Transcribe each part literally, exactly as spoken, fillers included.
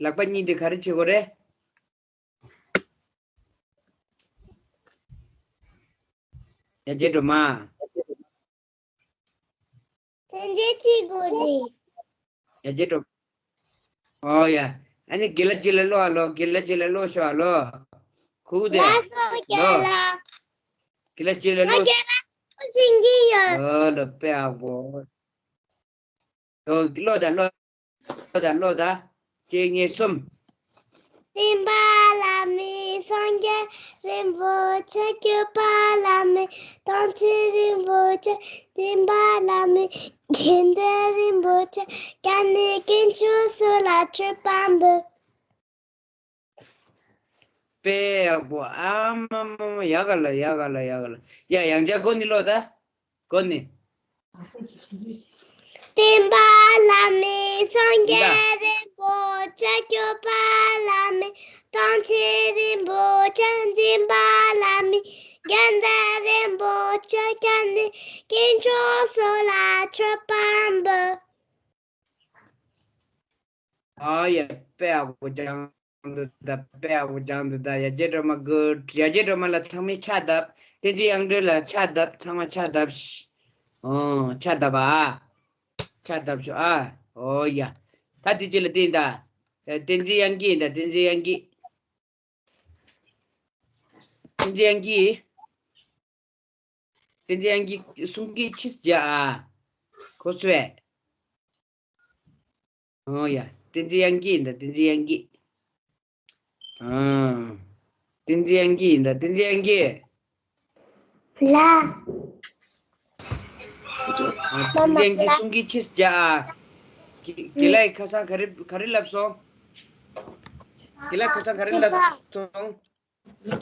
ལག་པ་གཉིས་འདི་ག་རེ་བྱེད་དགོས་རེད། ཡ་རྗེ་སྒྲོལ་མ། དེ་འདྲའི་ཅི་དགོས་རེད། ཡ་རྗེ་སྒྲོལ། ཨོ་ཡ། ཨ་ནི་དགེ་ལགས་ཅི་ལ་ལོ་ཨ་ལོ། དགེ་ལགས་ཅི་ལ་ལོ་ཤོ་ཨ་ལོ། ཁུག་དེ། ལགས་སོ་རྒན་ལགས། དགེ་ལགས་ཅི་ལ་ང་ལོ། དགེ་ལགས་ཤོ་ཤེས་ཀྱི་ཡོད། ཨོ་ལོ་པེ་ཨ་གོ། ཨོ་ལོ་ད་ལོ། ལོ་ད་ལོ་ད། གཅིག་གཉིས་གསུམ། སྟོན་པ་བླ་མེད་སངས་རྒྱས་རིན་པོ་ཆེ། སྐྱོབ་པ་བླ་མེད་དམ་ཆོས་རིན་པོ་ཆེ། འཛིན་པ་བླ་མེད་དགེ་འདུན་རིན་པོ་ཆེ། སྐྱབས་གནས་དཀོན་མཆོག་གསུམ་ལ་མཆོད་པ་འབུལ། དཔེ་ཡག་པོ། ཨ་མ་མ་མ། ཡག་ག་ལ་ཡག་ག་ལ་ཡག་ག་ལ། ཡ་ཡང་བསྐྱར་གོ་ནི་ལོ་ད། གོ་ནི། སྟོན་པ་བླ་མེད་སངས་རྒྱས་རིན་པོ་ཆེ། སྐྱོབ་པ་བླ་མེད་དམ་ཆོས་རིན་པོ་ཆེ། འཛིན་པ་བླ་མེད་དགེ་འདུན་རིན་པོ་ཆེ། སྐྱབས་གནས་དཀོན་མཆོག་གསུམ་ལ་མཆོད་པ་འབུལ། ཨ་ཡ། དཔེ་ཡག་པོ་སྦྱངས་འདུག་ད། དཔེ་ཡག་པོ་སྦྱངས་འདུག་ད། ཡ་རྗེ་སྒྲོལ་མ་གུཌ། ཡ་རྗེ་སྒྲོལ་མ་ལ་ཚང་མས་ཕྱག་བརྡབ། བསྟན་འཛིན་དབྱངས་སྒྲོན་ལ་ཕྱག་བརྡབ། ཚང་མ་ཕྱག་བརྡབ་ཤིག་ཨོ་ཕྱག་བརྡབ་ཨ། ཕྱག་བརྡབ་ཤོག་ཨ། ཨོ་ཡ། ད་དེ་རྗེས་ལ་བསྟན་ད། བསྟན་འཛིན་དབྱངས་སྐྱིད་ཡིན་ད། བསྟན་འཛིན་དབྱངས་སྐྱིད། བསྟན་འཛིན་དབྱངས་སྐྱིད། བསྟན་འཛིན་དབྱངས་སྐྱིད་གསུང་གི་ཕྱིས་རྒྱ་ཨ། ཁོ་སུ་ཨེ། ཨོ་ཡ། བསྟན་འཛིན་དབྱངས་སྐྱིད་ཡིན་ད། བསྟན་འཛིན་དབྱངས་སྐྱིད། ཨ། བསྟན་འཛིན་དབྱངས་སྐྱིད་ཡིན་ད། བསྟན་འཛིན་དབྱངས་སྐྱིད། ལ། བསྟན་འཛིན་དབྱངས་སྐྱིད་གསུང་གི་ཕྱིས་རྒྱ་ཨ། དགེ་དགེ་ལགས་ཁ་སང་ག་རེ་ག་རེ་ལབ་སོང་། དགེ་ལགས་ཁ་སང་ག་རེ་ལབ་སོང་།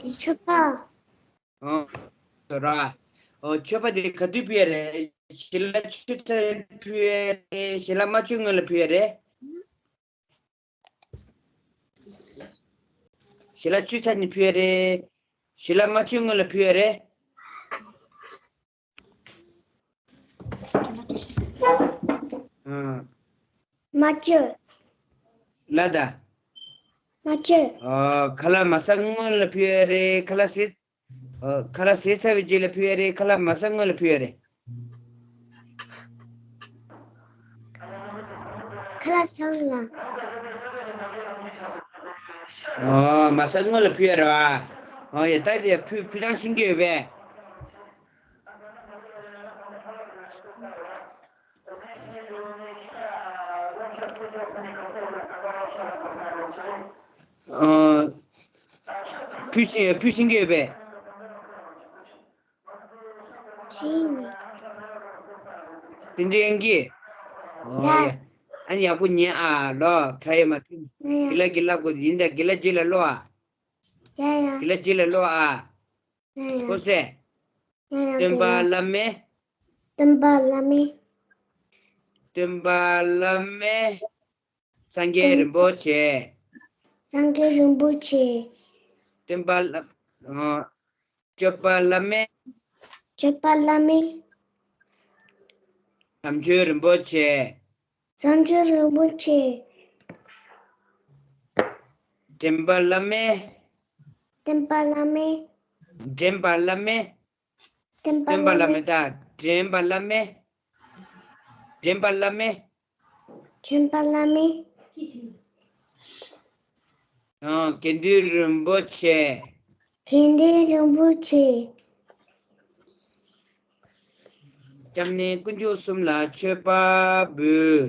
མཆོད་པ། ཨོ། ར། ཨོ་མཆོད་པ་དེ་ག་དུས་ཕུལ་ཡ་རེད། ཞལ་ལག་མཆོད་ཚར་ཕུལ་ཡ་རེད། ཞལ་ལག་མ་མཆོད་སྔོན་ལ་ཕུལ་ཡ་རེད། ཞལ་ལག་མཆོད་ཚར་ནས་ཕུལ་ཡ་རེད། ཞལ་ལག་མ་མཆོད་སྔོན་ལ་ཕུལ་ཡ་རེད། ཨ། མ་བཅོས། ལ་ད། མ་བཅོས། ཨ། ཁ་ལག་མ་ཟ་སྔོན་ལ་ཕུལ་ཡ་རེད། ཁ་ལག་ཟས། ཨ། ཁ་ལག་ཟས་ཚར་བའི་རྗེས་ལ་ཕུལ་ཡ་རེད། ཁ་ལག་མ་ཟ་སྔོན་ལ་ཕུལ་ཡ་རེད། ཁ་ལག་ཟ་སྔོན་ལ། ཨ། མ་ཟ་སྔོན་ལ་ཕུལ་ཡ་རེད་བ། ཨ་ཡ། ད་དེ་ཕུལ་ཕུལ་སྟངས་ཤེས་ཀྱི་ཡོད་པས། ཨ། ཕུལ་ཤེས་ཕུལ་ཤེས་ཀྱི་ཡོད་པས། ཤེས་ནི། དེ་འདྲ་ཡང་གི། ཨོ་ཡ། ཡ། ཨ་ནི་ཡག་པོ་ཉན་ཨ་ལོ། ཁ་ཡེ་མ་ཐུབ། ཡ་ཡ། དགེ་ལགས་ཀྱིས་ལབ་དགོས་ཡིན་ད། དགེ་ལགས་རྗེས་ལ་ལོ་ཨ། ཡ་ཡ། དགེ་ལགས་རྗེས་ལ་ལོ་ཨ། ཡ་ཡ། ཁོ་སེ། ཡ་ཡ། སྟོན་པ་བླ་མེད། སྟོན་པ་བླ་མེད། སྟོན་པ་བླ་མེད། སངས་རྒྱས་རིན་པོ་ཆེ། སངས་རྒྱས་རིན་པོ་ཆེ། སྟོན་པ་བླ། ཨ། སྐྱོབ་པ་བླ་མེད། སྐྱོབ་པ་བླ་མེད། དམ་ཆོས་རིན་པོ་ཆེ། དམ་ཆོས་རིན་པོ་ཆེ། འདྲེན་པ་བླ་མེད། འདྲེན་པ་བླ་མེད། འདྲེན་པ་བླ་མེད། འདྲེན་པ་སྟོན་པ་བླ་མེད་ད། འདྲེན་པ་བླ་མེད། འདྲེན་པ་བླ་མེད། འདྲེན་པ་བླ་མེད། ཨ། དགེ་འདུན་རིན་པོ་ཆེ། དགེ་འདུན་རིན་པོ་ཆེ། སྐྱབས་གནས་དཀོན་མཆོག་གསུམ་ལ་མཆོད་པ་འབུལ།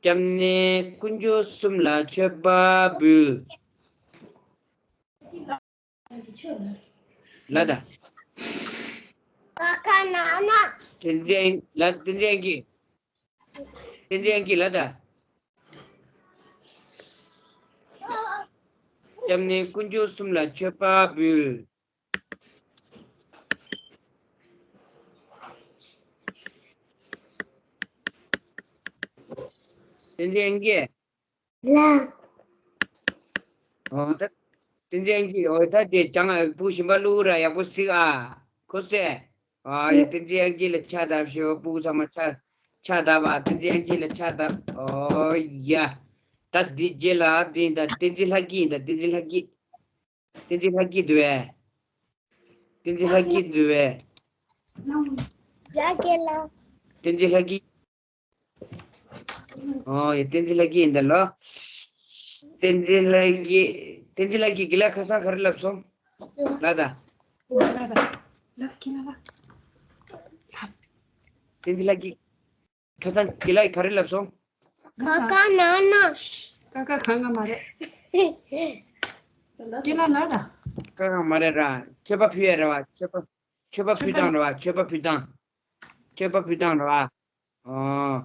སྐྱབས་གནས་དཀོན་མཆོག་གསུམ་ལ་མཆོད་པ་འབུལ། ལ་ད། ཨ་ཁ་ན་ན། བསྟན་འཛིན་ལ། བསྟན་འཛིན་གྱིས། བསྟན་འཛིན་གྱིས་ལ་ད། སྐྱབས་གནས་དཀོན་མཆོག་གསུམ་ལ་མཆོད་པ་འབུལ། བསྟན་འཛིན་གྱིས། ལ། ཨོ་ད། བསྟན་འཛིན་གྱིས། ཨོ་ད་དེ་ཅང་ཨ་བུ་ཞིམ་པ་བླུག་ར་ཡག་པོ་གཟིགས་ཨ། ཁོ་སེ། ཨ་ཡ། བསྟན་འཛིན་གྱིས་ལ་ཕྱག་བརྡབ་ཤོག་བུ་ཚང་མ་ཕྱག་ཕྱག་བཏབ་པ། བསྟན་འཛིན་དབྱངས་སྐྱིད་ལ་ཕྱག་བཏབ། ཨོ་ཡ། ད་འདི་རྗེས་ལ་འདི་ད་བསྟན་འཛིན་ལྷ་སྐྱིད་ཡིན། ད་བསྟན་འཛིན་ལྷ་སྐྱིད། བསྟན་འཛིན་ལྷ་སྐྱིད་འདུག་བས། བསྟན་འཛིན་ལྷ་སྐྱིད་འདུག་བས། ཡ་རྒན་ལགས། བསྟན་འཛིན་ལྷ་སྐྱིད། ཨོ་ཡ། བསྟན་འཛིན་ལྷ་སྐྱིད་ཡིན་ད་ལོ། བསྟན་འཛིན་ལྷ་སྐྱིད། བསྟན་འཛིན་ལྷ་སྐྱིད་དགེ་ལགས་ཁ་སང་ག་རེ་ལབ་སོང་། ལབ་ད། ལབ་ད། ལབ་ཀྱི་ལབ་ལབ། བསྟན་འཛིན་ལྷ་སྐྱིད། ཁ་སང་དགེ་ལགས་ག་རེ་ལབ་སོང་། ཀ་ཀ་ན་ན། ཀ་ཀ་གང་ག་མ་རེད། དགེ་ལགས་ལབ་ད། ཀ་ཀ་མ་རེད་ར། མཆོད་པ་ཕུལ་ཡ་རེད་བ། མཆོད་པ། མཆོད་པ་ཕུལ་སྟངས་རེད་བ། མཆོད་པ་ཕུལ་སྟངས། མཆོད་པ་ཕུལ་སྟངས་རེད་བ། ཨོ།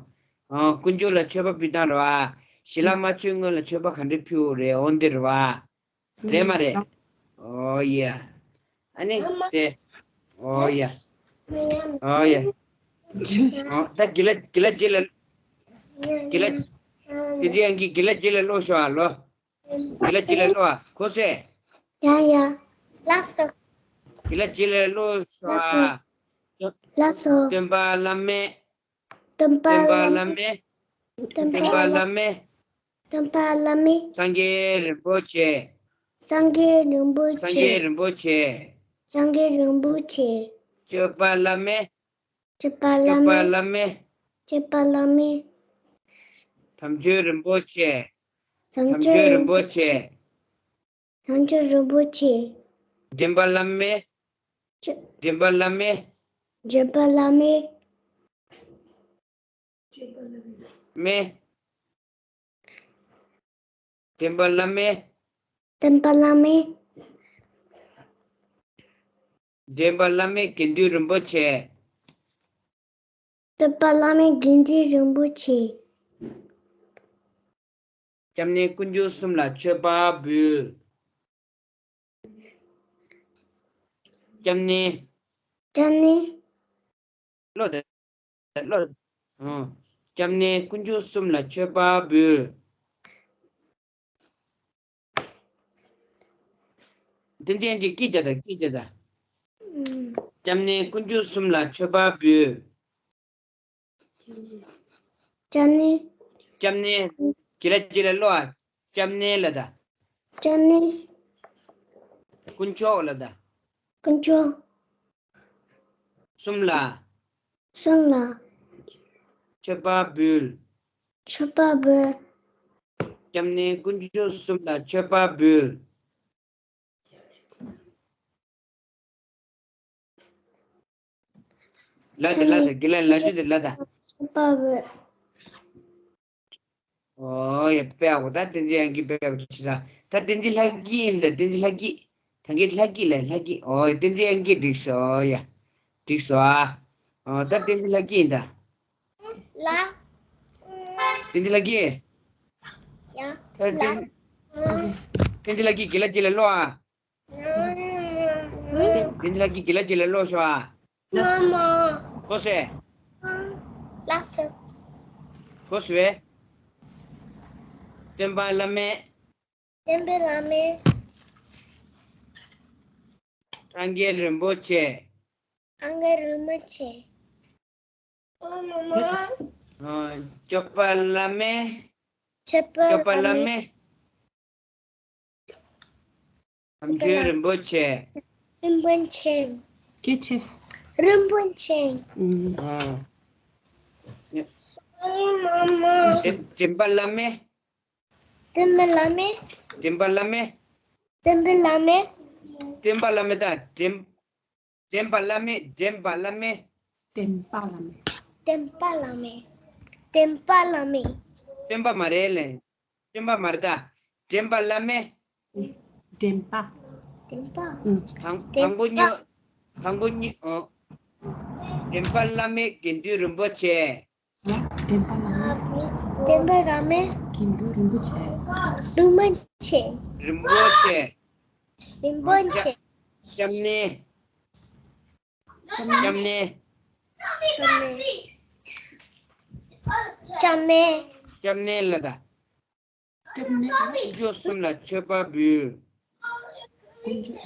ཨོ། དཀོན་མཆོག་ལ་མཆོད་པ་ཕུལ་སྟངས་རེད་བ། ཞལ་ལག་མ་མཆོད་སྔོན་ལ་མཆོད་པ་ག་འདྲས་ཕུལ་དགོས་རེད། འོ་འདི་རེད་བ། རེད་མ་རེད། ཨོ་ཡ། ཨ་ནི་དེ། ཨོ་ཡ། ཨོ་ཡ། ཨོ་ད་དགེ་ལགས་དགེ་ལགས་རྗེས་ལ། དགེ་ལགས། དེ་འདྲའི་ཡང་གི་དགེ་ལགས་རྗེས་ལ་ཀློག་ཤོག་ཨ་ལོ། དགེ་ལགས་རྗེས་ལ་ཀློག་ཨ། གོ་སོང་། ཡ་ཡ། ལགས་སོ། དགེ་ལགས་རྗེས་ལ་ཀློག་ཤོག་ཨ། ལགས་སོ། སྟོན་པ་བླ་མེད། སྟོན་པ་སྟོན་པ་བླ་བླ་མེད། མེད། སྟོན་པ་བླ་མེད། སྟོན་པ་བླ་མེད། སངས་རྒྱས་རིན་པོ་ཆེ། སངས་རྒྱས་རིན་པོ་སངས་ཆེ། རྒྱས་རིན་པོ་ཆེ། སངས་རྒྱས་རིན་པོ་ཆེ། སྤྱོད་པ་བླ་མེད། སྤྱོད་པ་བླ་སྤྱོད་པ་མེད། བླ་མེད། སྤྱོད་པ་བླ་མེད། དམ་ཆོས་རིན་པོ་ཆེ། དམ་དམ་ཆོས་ཆོས་རིན་རིན་པོ་པོ་ཆེ། ཆེ། དམ་ཆོས་རིན་པོ་ཆེ། འདྲེན་པ་བླ་མེད། ཆོས། འདྲེན་པ་བླ་མེད། འདྲེན་པ་བླ་མེད། མེད། འདྲེན་པ་བླ་མེད། འདྲེན་པ་བླ་མེད། འདྲེན་པ་བླ་མེད་དགེ་འདུན་རིན་པོ་ཆེ། འདྲེན་པ་བླ་མེད་དགེ་འདུན་རིན་པོ་ཆེ། སྐྱབས་གནས་དཀོན་མཆོག་གསུམ་ལ་མཆོད་པ་འབུལ། སྐྱབས་གནས། སྐྱབས་གནས། ཀློག་དེ། ཀློག་ཨང་། སྐྱབས་གནས་དཀོན་མཆོག་གསུམ་ལ་མཆོད་པ་འབུལ། དེ་འདྲའི་འདི་སྐད་རྒྱག་དང་སྐད་རྒྱག་དང་། སྐྱབས་གནས་དཀོན་མཆོག་གསུམ་ལ་མཆོད་པ་འབུལ། སྐྱབས་གནས། སྐྱབས་གནས། དགེ་ལགས་དགེ་ལགས་ཀློག་ཨ། སྐྱབས་གནས་ལབ་དང་། སྐྱབས་གནས། དཀོན་མཆོག་ལབ་དང་། དཀོན་མཆོག་གསུམ་ལ། གསུམ་ལ། མཆོད་པ་འབུལ། མཆོད་པ་འབུལ། སྐྱབས་གནས་དཀོན་མཆོག་གསུམ་ལ་མཆོད་པ་འབུལ། ལ་དེ་ལ་དེ་དགེ་ལ་ལ་ཅི་དེ་ལ་ད། མཆོད་པ་འབུལ། ཨོ་ཡ། དཔེ་ཡག་པོ། ད་བསྟན་འཛིན་དབྱངས་སྐྱིད་དཔེ་ཡག་པོ་བྱས་ས། ད་བསྟན་འཛིན་ལྷ་སྐྱིད་ཡིན། ད་བསྟན་འཛིན་ལྷ་སྐྱིད། ད་གིན་ལྷ་སྐྱིད་ལ་ལྷ་སྐྱིད། ཨོ་ཡ། བསྟན་འཛིན་དབྱངས་སྐྱིད་འགྲིག་སོང་། ཨོ་ཡ། འགྲིག་སོང་ཨ། ཨོ་ད་བསྟན་འཛིན་ལྷ་སྐྱིད་ཡིན་ད། ལ། བསྟན་འཛིན་ལྷ་སྐྱིད། ཡ། ད་ལ། བསྟན། བསྟན་འཛིན་ལྷ་སྐྱིད་དགེ་ལགས་ཅིག་ལ་ཀློག་ཨ། བསྟན་འཛིན་ལྷ་སྐྱིད་དགེ་ལགས་ཅིག་ལ་ཀློག་ཤོག་ཨ། མ་མ། གོ་སོང་། ལགས་སོ། གོ་སོང་བས། སྟོན་པ་བླ་མེད། སྟོན་པ་བླ་མེད། སངས་རྒྱས་རིན་པོ་ཆེ། སངས་རྒྱས་རིན་པོ་ཆེ། ཨ། སྤྱོད་པ་བླ་མེད། སྤྱོད་པ་སྤྱོད་པ་བླ་བླ་མེད། མེད། དམ་ཆོས་རིན་པོ་ཆེ། རིན་པོ་ཆེ། སྐྱེ་ཆེ། རིན་པོ་ཆེ། ཨ། ཨ་མ་མ། འདྲེན་འདྲེན་པ་བླ་མེད། འདྲེན་པ་བླ་མེད། འདྲེན་པ་བླ་མེད། འདྲེན་པ་བླ་མེད། འདྲེན་པ་བླ་མེད་དང་འདྲེན། འདྲེན་པ་བླ་མེད། འདྲེན་པ་བླ་མེད། འདྲེན་པ་བླ་མེད། འདྲེན་པ་བླ་མེད། འདྲེན་པ་བླ་མེད། སྟོན་པ་མ་རེད་ལེ། སྟོན་པ་མ་རེད་ད། འདྲེན་པ་བླ་མེད། འདྲེན་པ། འདྲེན་པ། ཨུ། དང་དང་པོ་གཉིས། དང་པོ་གཉིས། ཨོ། འདྲེན་པ་བླ་མེད་དགེ་འདུན་རིན་པོ་ཆེ། འདྲེན་པ་བླ་མེད། འདྲེན་པ་བླ་མེད། དགེ་འདུན་རིན་པོ་ཆེ། རིན་པོ་ཆེ། རིན་པོ་ཆེ། རིན་པོ་ཆེ། སྐྱབས་གནས། སྐྱབས་གནས། སྐྱབས་གནས། སྐྱབས་གནས་ལ་ད། སྐྱབས་གནས། དཀོན་མཆོག་གསུམ་ལ་མཆོད་པ་འབུལ། དཀོན་མཆོག་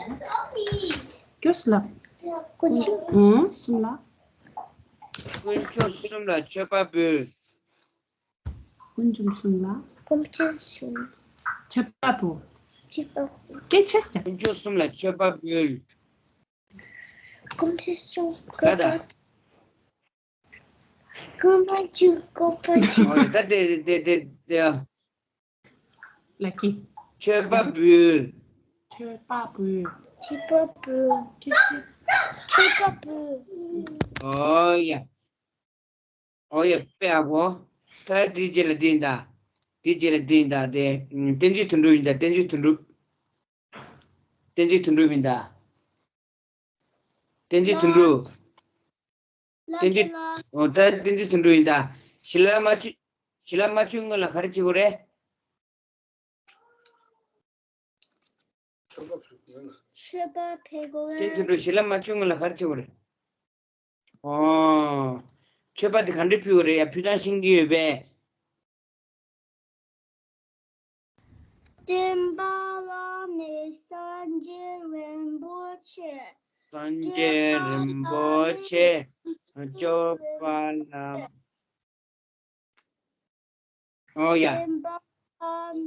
གསུམ་ལ། ཨང་། གསུམ་ལ། དཀོན་མཆོག་གསུམ་ལ་མཆོད་པ་འབུལ། དཀོན་མཆོག་གསུམ་ལ། དཀོན་མཆོག་གསུམ། མཆོད་པ་འབུལ། མཆོད་པ། སྐད་ཆེ་ཞིག་དཀོན་མཆོག་གསུམ་ལ་མཆོད་པ་འབུལ། དཀོན་མཆོག་གསུམ། ད་ད། དཀོན་མཆོག་དཀོན་མཆོག་ཨོ་ད་དེ་དེ་དེ་དེ། ལགས་ཀྱི། མཆོད་པ་འབུལ། མཆོད་པ་འབུལ། མཆོད་པ་འབུལ། མཆོད་པ་འབུལ། ཨོ་ཡ། ཨོ་ཡ་དཔེ་ཡག་པོ། ད་དེའི་རྗེས་ལ་འདི་ཡིན་ད། དེའི་རྗེས་ལ་འདི་ཡིན་ད་དེ། བསྟན་འཛིན་དོན་གྲུབ་ཡིན་ད། བསྟན་འཛིན་དོན་གྲུབ། བསྟན་འཛིན་དོན་གྲུབ་ཡིན་ད། བསྟན་འཛིན་དོན་གྲུབ། བསྟན་འཛིན། ཨོ་ད་བསྟན་འཛིན་དོན་གྲུབ་ཡིན་ད། ཞི་ལ་མ་བཅུ། ཞི་ལ་མ་བཅུ་སྔོན་ལ་ག་རེ་བྱེད་དགོས་རེད། མཆོད་པ་ཕུལ་དགོས་རེད། བསྟན་འཛིན་དོན་གྲུབ་ཞི་ལ་མ་བཅུ་སྔོན་ལ་ག་རེ་བྱེད་དགོས་རེད། ཨོ། མཆོད་པ་དེ་ག་འདྲས་ཕུལ་དགོས་རེད་ཡ། ཕུལ་སྟངས་ཤེས་ཀྱི་ཡོད་པས། སྟོན་པ་བླ་མེད་སངས་རྒྱས་རིན་པོ་ཆེ། སངས་རྒྱས་རིན་པོ་ཆེ། སྐྱོབ་པ་བླ། ཨོ་ཡ།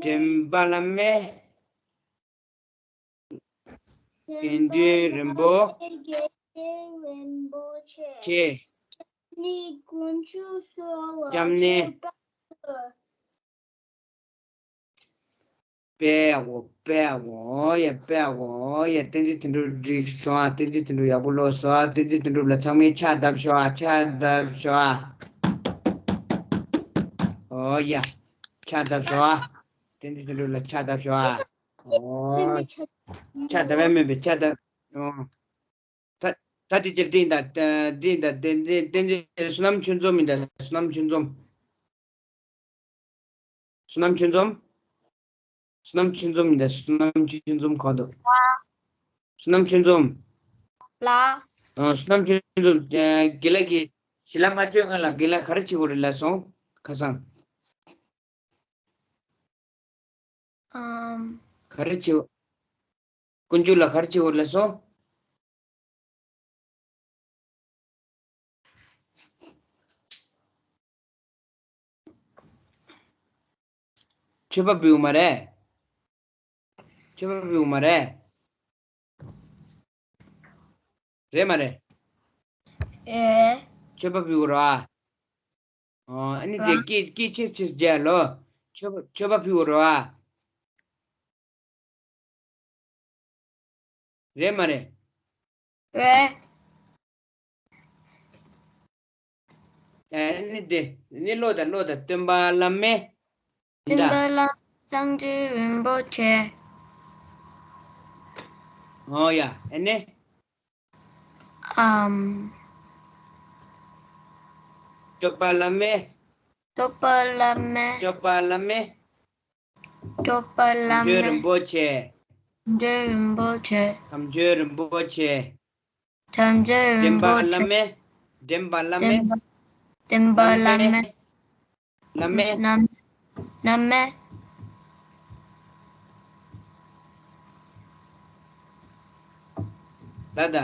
སྟོན་པ་བླ་མེད། དགེ་འདུན་རིན་པོ་ཆེ། སྐྱབས་གནས། དཔེ་ཡག་པོ། དཔེ་ཡག་པོ། ཨོ་ཡ། དཔེ་ཡག་པོ། ཨོ་ཡ། བསྟན་འཛིན་དོན་གྲུབ་འགྲིག་སོང་ཨ། བསྟན་འཛིན་དོན་གྲུབ་ཡག་པོ་ཀློག་སོང་ཨ། བསྟན་འཛིན་དོན་གྲུབ་ལ་ཚང་མས་ཕྱག་བརྡབ་ཤོག་ཨ། ཕྱག་བརྡབ་ཤོག་ཨ། ཨོ་ཡ། ཕྱག་བརྡབ་ཤོག་ཨ། བསྟན་འཛིན་དོན་གྲུབ་ལ་ཕྱག་བརྡབ་ཤོག་ཨ། ཨོ། ཕྱག་བརྡབ་ཡ་མེད་པའི་ཕྱག་བརྡབ། ཨོ། ད་ད་དེ་ཅིར་འདི་ཡིན་ད། འདི་ཡིན་ད། བསྟན་འཛིན་བསོད་ནམས་ཆོས་འཛོམས་ཡིན་ད། བསོད་ནམས་ཆོས་འཛོམས། བསོད་ནམས་ཆོས་འཛོམས། བསོད་ནམས་ཆོས་འཛོམས་ཡིན་ད། བསོད་ནམས་ཆོས་འཛོམས་ག་འདུག་བསོད་ནམས་ཆོས་འཛོམས། ལ། ཨ། བསོད་ནམས་ཆོས་འཛོམས། ཨ། དགེ་ལགས་ཀྱིས་ཞི་ལ་མ་བཅུ་སྔོན་ལ་དགེ་ལགས་ག་རེ་བྱེད་དགོས་རེད་ལབ་སོང་། ཁ་སང་། ཨམ། ག་རེ་བྱེད། དཀོན་མཆོག་ལ་ག་རེ་བྱེད་དགོས་རེད་ལབ་སོང་། མཆོད་པ་འབུལ་མ་རེད། མཆོད་པ་འབུལ་མ་རེད། རེད་མ་རེད། ཨེ། མཆོད་པ་འབུལ་རོགས་ཨ། ཨོ། ཨ་ནི་དེ་སྐད་སྐད་ཆེ་ཆེ་རྒྱག་ལོ། མཆོད་པ་མཆོད་པ་འབུལ་རོགས་ཨ། རེད་མ་རེད། རེད། ཨ་ནི་དེ་ནི་ཀློག་དང་ཀློག་དང་། སྟོན་པ་བླ་མེད། སྟོན་པ་བླ་མེད་སངས་རྒྱས་རིན་པོ་ཆེ། ཨོ་ཡ། ཨ་ནི། ཨམ། སྐྱོབ་པ་བླ་མེད། སྐྱོབ་པ་བླ་མེད། སྐྱོབ་པ་བླ་མེད། སྐྱོབ་པ་བླ་དམ་ཆོས་མེད། རིན་པོ་ཆེ། དམ་ཆོས་རིན་པོ་ཆེ། དམ་ཆོས་རིན་པོ་ཆེ། དམ་ཆོས་རིན་པོ་ཆེ། འདྲེན་པ་བླ་མེད། འདྲེན་པ་བླ་མེད། འདྲེན་པ་བླ་མེད། བླ་མེད། བླ་མེད། ལ་ད།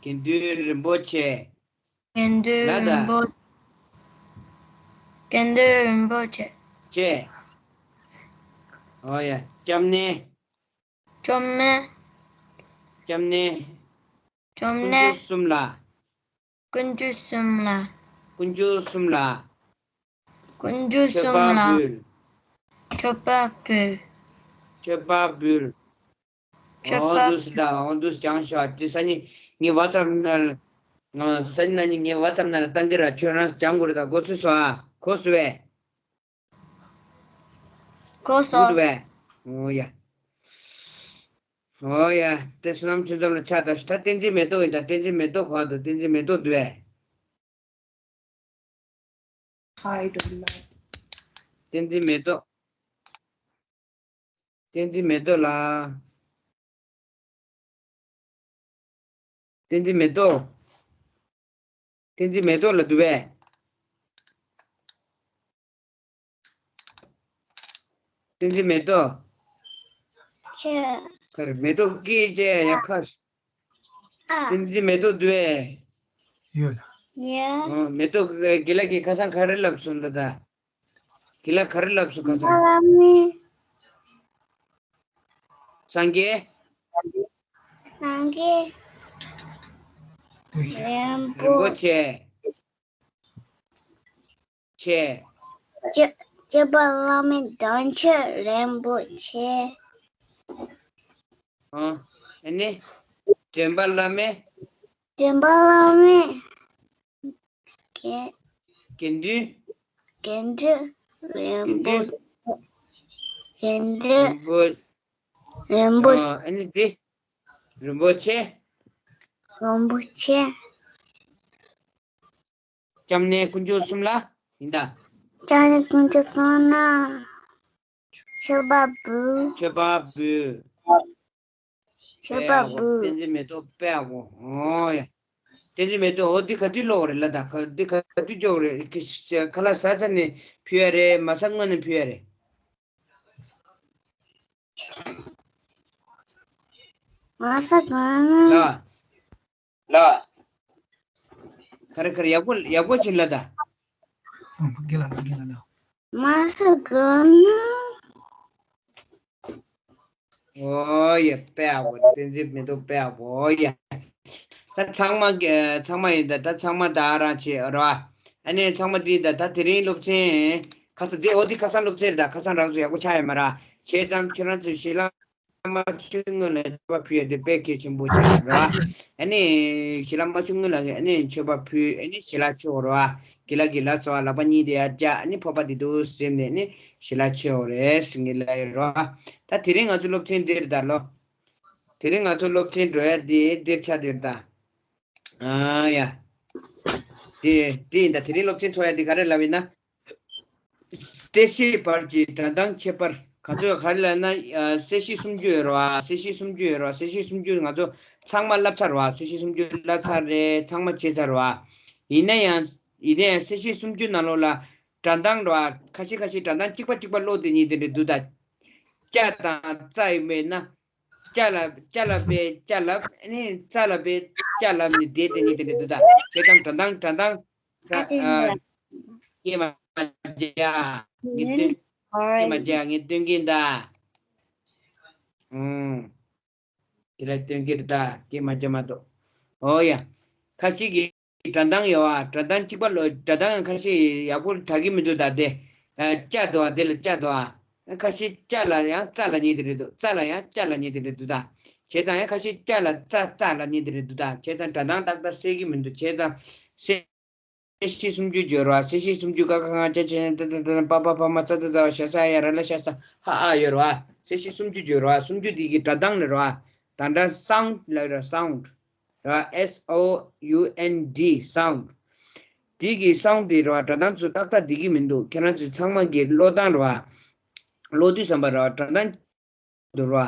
དགེ་འདུན་རིན་པོ་ཆེ། དགེ་འདུན་ལ་ད། རིན་པོ། དགེ་འདུན་རིན་པོ་ཆེ། ཆེ། ཨོ་ཡ། སྐྱབས་གནས། སྐྱབས་གནས། སྐྱབས་གནས། སྐྱབས་གནས། དཀོན་མཆོག་གསུམ་ལ། དཀོན་མཆོག་གསུམ་ལ། དཀོན་མཆོག་གསུམ་ལ། དཀོན་མཆོག་གསུམ་ལ། མཆོད་པ་འབུལ། མཆོད་པ་འབུལ། མཆོད་པ་འབུལ། མཆོད་པ་འབུལ། ཨོ་འདུག་སེ་ད། ཨོ་འདུག་སེ་སྦྱངས་ཤོག་དེ་སང་ཉིན་ངའི་ཝ་ཙབ་ནང་ལ། ཨ། སང་ཉིན་ནང་ཉིན་ངའི་ཝ་ཙབ་ནང་ལ་བཏང་གི་ར། ཁྱོད་རང་སྦྱང་དགོས་རེད། ད་འགོ་ཚུགས་སོང་ཨ། གོ་སོང་བས། གོ་སོང་། འདུག་བས། ཨོ་ཡ། ཨོ་ཡ། དེ་བསོད་ནམས་ཆོས་འཛོམས་ལ་ཕྱག་བཏབ་ཤོག་ད་བསྟན་འཛིན་མེ་ཏོག་ཡིན་ད། བསྟན་འཛིན་མེ་ཏོག་ག་འདུག་བསྟན་འཛིན་མེ་ཏོག་འདུག་བས། ཧའི་ཌོན་ལའིཀ། བསྟན་འཛིན་མེ་ཏོག་བསྟན་འཛིན་མེ་ཏོག་ལགས། བསྟན་འཛིན་མེ་ཏོག་བསྟན་འཛིན་མེ་ཏོག་ལགས་འདུག་བས། བསྟན་འཛིན་མེ་ཏོག་ཁྱེད། ག་རེ། མེ་ཏོག་སྐད་ཅེས་ཡ་ཁ། ཨ། བསྟན་འཛིན་མེ་ཏོག་འདུག་བས། ཡོད་ལགས། ཡ། ཨོ། མེ་ཏོག་དགེ་ལགས་ཀྱིས་ཁ་སང་ག་རེ་ལབ་སོང་ལ་ད། དགེ་ལགས་ག་རེ་ལབ་སོང་ཁ་སང་། བླ་མེད། སངས་རྒྱས། སངས་རྒྱས། རིན་པོ་རིན་པོ་ཆེ། ཆེ། སྐྱེས་སྐྱེས་པ་བླ་མེད་དང་ཆེ་རིན་པོ་ཆེ། ཨ་ནི། དྲན་པ་བླ་མེད། དྲན་པ་བླ་མེད། དགེ་དགེ་འདུན། དགེ་འདུན་རིན་པོ་དགེ་འདུན་རིན་པོ་རིན་པོ་ཨ་ནི་དེ། རིན་པོ་ཆེ། རིན་པོ་ཆེ། སྐྱབས་གནས་དཀོན་མཆོག་གསུམ་ལ་ཡིན་ད། སྐྱབས་གནས་དཀོན་མཆོག་གསུམ་ན། མཆོད་པ་འབུལ། མཆོད་པ་འབུལ། མཆོད་པ་འབུལ། བསྟན་འཛིན་མེ་ཏོག་དཔེ་ཡག་པོ། ཨོ་ཡ། བསྟན་འཛིན་མེ་ཏོག་ཨོ་འདི་ག་དུས་ལོག་རེད་ལ་ད། ག་འདི་ག་དུས་འཇོག་རེད། ཁ་ལག་ཟ་ཚར་ནས་ཕུལ་ཡ་རེད། མ་ཟ་སྔོན་ནས་ཕུལ་ཡ་རེད། མ་ཟ་གོང་ན། ལ། ལ། ག་རེ་ག་རེ་ཡག་པོ་ཡག་པོ་བྱིན་ལ་ད། ཨ་མ་གི་ལ་མ་གི་ལ་ལ། མ་ཟ་གོང་ན། ཨོ་ཡ། དཔེ་ཡག་པོ། བསྟན་འཛིན་མེ་ཏོག་དཔེ་ཡག་པོ། ཨོ་ཡ། ད་ཚང་མ་གི་ཚང་མ་ཡིན་ད། ད་ཚང་མ་ད་རང་བྱེད་རོ། ཨ་ནི་ཚང་མ་འདི་ད། ད་དེ་རིང་སློབ་ཚན་ཁ་སང་འདི། ཨོ་འདི་ཁ་སང་སློབ་ཚན་རེད་ད། ཁ་སང་རང་ཚོ་ཡག་པོ་ཆགས་ཡོད་མ་རེད། བྱས་ཙང་ཁྱེད་རང་ཚོས་ཞལ་ལག་མ་མཆོད་སྔོན་ལ་མཆོད་པ་ཕུལ་ཡ་དེ་དཔེ་གལ་ཆེན་པོ་ཆགས་ཡོད་རེད། ཨ་ནི་ཞལ་ལག་མ་མཆོད་སྔོན་ལ་ཨ་ནི་མཆོད་པ་ཕུལ། ཨ་ནི་ཞལ་ལག་མཆོད་རོ། དགེ་ལགས་ཀྱི་ལག་ཚོ་ལག་པ་གཉིས་དེ་ཡར་བཀྱག་ཨ་ནི་ཕོར་པ་དེ་འདུག་ཟེར་ནས་ཨ་ནི་ཞལ་ལག་མཆོད་རེད་ཟེར་ངེས་ལ་ཡོད་རོ། ད་དེ་རིང་ང་ཚོ་སློབ་ཚན་འདིར་ད་ལོ། དེ་རིང་ང་ཚོ་སློབ་ཚན་འགྲོ་ཡ་དེ་འདིར་ཆགས་འདིར་ད། ཨ་ཡ། དེ་དེ་ཡིན་ད། དེ་རིང་སློབ་ཚན་འཚོགས་ཡ་དེ་ག་རེ་ལབ་ཡིན་ན། གསལ་བཤད་བར་གྱི་སྒྲ་གདངས་ཁྱད་པར། ག་ཚོད་ག་རེ་ལབ་ན། ཨ། གསལ་བཤད་སུམ་ཅུ་ཡོད་རེད་བ། གསལ་བཤད་སུམ་ཅུ་ཡོད་རེད་བ། གསལ་བཤད་སུམ་ཅུ་ང་ཚོ་ཚང་མ་བསླབ་ཚར་བ། གསལ་བཤད་སུམ་ཅུ་བསླབ་ཚར་རེད། ཚང་མ་བྱས་ཚར་བ། ཡིན་ན་ཡང་ཡིན་ན་ཡང་གསལ་བཤད་སུམ་ཅུ་ནང་ལོགས་ལ་སྒྲ་གདངས་རེད་བ། ཁ་ཤས་ཁ་ཤས་སྒྲ་གདངས་གཅིག་པ་གཅིག་པ་ཀློག་བསྡད་མཁན་དེ་འདྲ་འདུག་ད། ཅ་དང་ཙ་ཡོད་མེད་ན། ཅ་ལ་ཅ་ལ་པའི་ཅ་ལབ། ཨ་ནི་ཙ་ལ་པའི་ཅ་ལབ་ནི་བསྡད་དེ་ནི་དེ་འདྲ་འདུག་ད། བྱས་ཙང་སྒྲ་གདངས་སྒྲ་གདངས། ཨ་ཙི། ཨ། སྐྱེས་མ་རྒྱ། ངས་སྟོན། སྐྱེས་མ་རྒྱ་ངས་སྟོན་གིན་ད། ཨུམ། དེ་ལ་སྟོན་གིན་ད། སྐྱེས་མ་རྒྱ་མ་གཏོགས། ཨོ་ཡ། ཁ་ཤས་ཀྱིས་སྒྲ་གདངས་ཡོད་བ། སྒྲ་གདངས་གཅིག་པ་ལོ། སྒྲ་གདངས་ཁ་ཤས་ཡག་པོ་དག་གི་མི་འདུག་ད་དེ། ཨ། ཅ་འདུག་བ། དེ་ལ་ཅ་འདུག་བ། ཁ་ཤས་ཅ་ལ་ཡང་ཙ་ལབ་མཁན་དེ་རེད་འདུག་ཙ་ལ་ཡང་ཅ་ལབ་མཁན་དེ་རེད་འདུག་ད། བྱས་ཙང་ཡང་ཁ་ཤས་ཅ་ལ་ཙ་ཙ་ལབ་མཁན་དེ་རེད་འདུག་ད། བྱས་ཙང་སྒྲ་གདངས་ཏག་ཏག་གསལ་གི་མི་འདུག་བྱས་ཙང་གསལ་བཤད་སུམ་ཅུ་བརྗོད་རོགས། གསལ་བཤད་སུམ་ཅུ། ཀ་ཁ་ག་ང་ཅ་ཆ་ཉ་ཏ་ད་ད་ན་པ་ཕ་བ་མ་ཙ་ཙ་ཟ་བ་ཞ་ས་ཡ་ར་ལ་ཤ་ས་ཧ་ཨ་ཡོད་རོགས། གསལ་བཤད་སུམ་ཅུ་བརྗོད་རོགས། སུམ་ཅུ་དེ་གི་སྒྲ་གདངས་ནི་རོགས། ད་ལྟ་སའུན་ཌི་ལབ་རོགས། སའུན་ཌི་རོགས། S O U N D སའུན་ཌི། དེ་གི་སའུན་ཌི་དེ་རོགས། སྒྲ་གདངས་ཚོ་ཏག་ཏག་བསྡད་ཀྱི་མི་འདུག་ཁྱེད་རང་ཚོས་ཚང་མ་གི་ཀློག་སྟངས་རོགས། ཀློག་དུས་ཙམ་པ་རོགས། སྒྲ་གདངས་འདུག་རོ།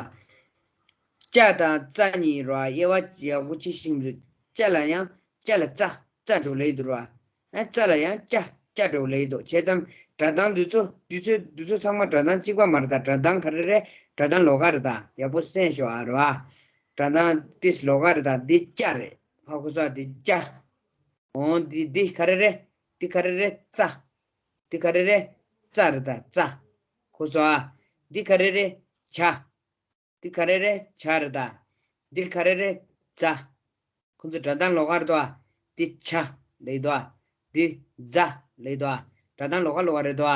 ཅ་དང་ཙ་གཉིས་རོ། དབྱེ་བ་ཡག་པོ་ཅིག་ཤེས་ཀྱི་མི་འདུག་ཅ་ལ་ཡང་ཅ་ལ་ཙ་ཙ་འདྲ་བོ་ལབ་ཀྱི་འདུག་རོ། ཨ། ཙ་ལ་ཡང་ཅ་ཅ་འདྲ་བོ་ལབ་ཀྱི་འདུག་བྱས་ཙང་སྒྲ་གདངས་འདི་ཚོ་འདི་ཚོ་འདི་ཚོ་ཚང་མ་སྒྲ་གདངས་གཅིག་པ་མ་རེད་ད། སྒྲ་གདངས་ག་རེ་རེད། སྒྲ་གདངས་ལོགས་ཀ་རེད་ད། ཡག་པོ་གསན་ཤོག་ཨ་རོ། སྒྲ་གདངས་ཏིས་ལོགས་ཀ་རེད་ད། འདི་ཅ་རེད། ཧ་གོ་སོང་། འདི་ཅ། འོ་འདི་འདི་ག་རེ་རེད། འདི་ག་རེ་རེད། ཙ། འདི་ག་རེ་རེད། ཙ་རེད་ད། ཙ། གོ་སོང་ཨ། འདི་ག་རེ་རེད། ཇ། འདི་ག་རེ་རེད། ཇ་རེད་ད། འདི་ག་རེ་རེད། ཛ། ཁོ་ཚོ་སྒྲ་གདངས་ལོགས་ཀ་རེད་དོ། འདི་ཇ་ལབ་དོ། འདི་ཛ་ལབ་དོ། སྒྲ་གདངས་ལོགས་ཀ་ལོགས་ཀ་རེད་དོ།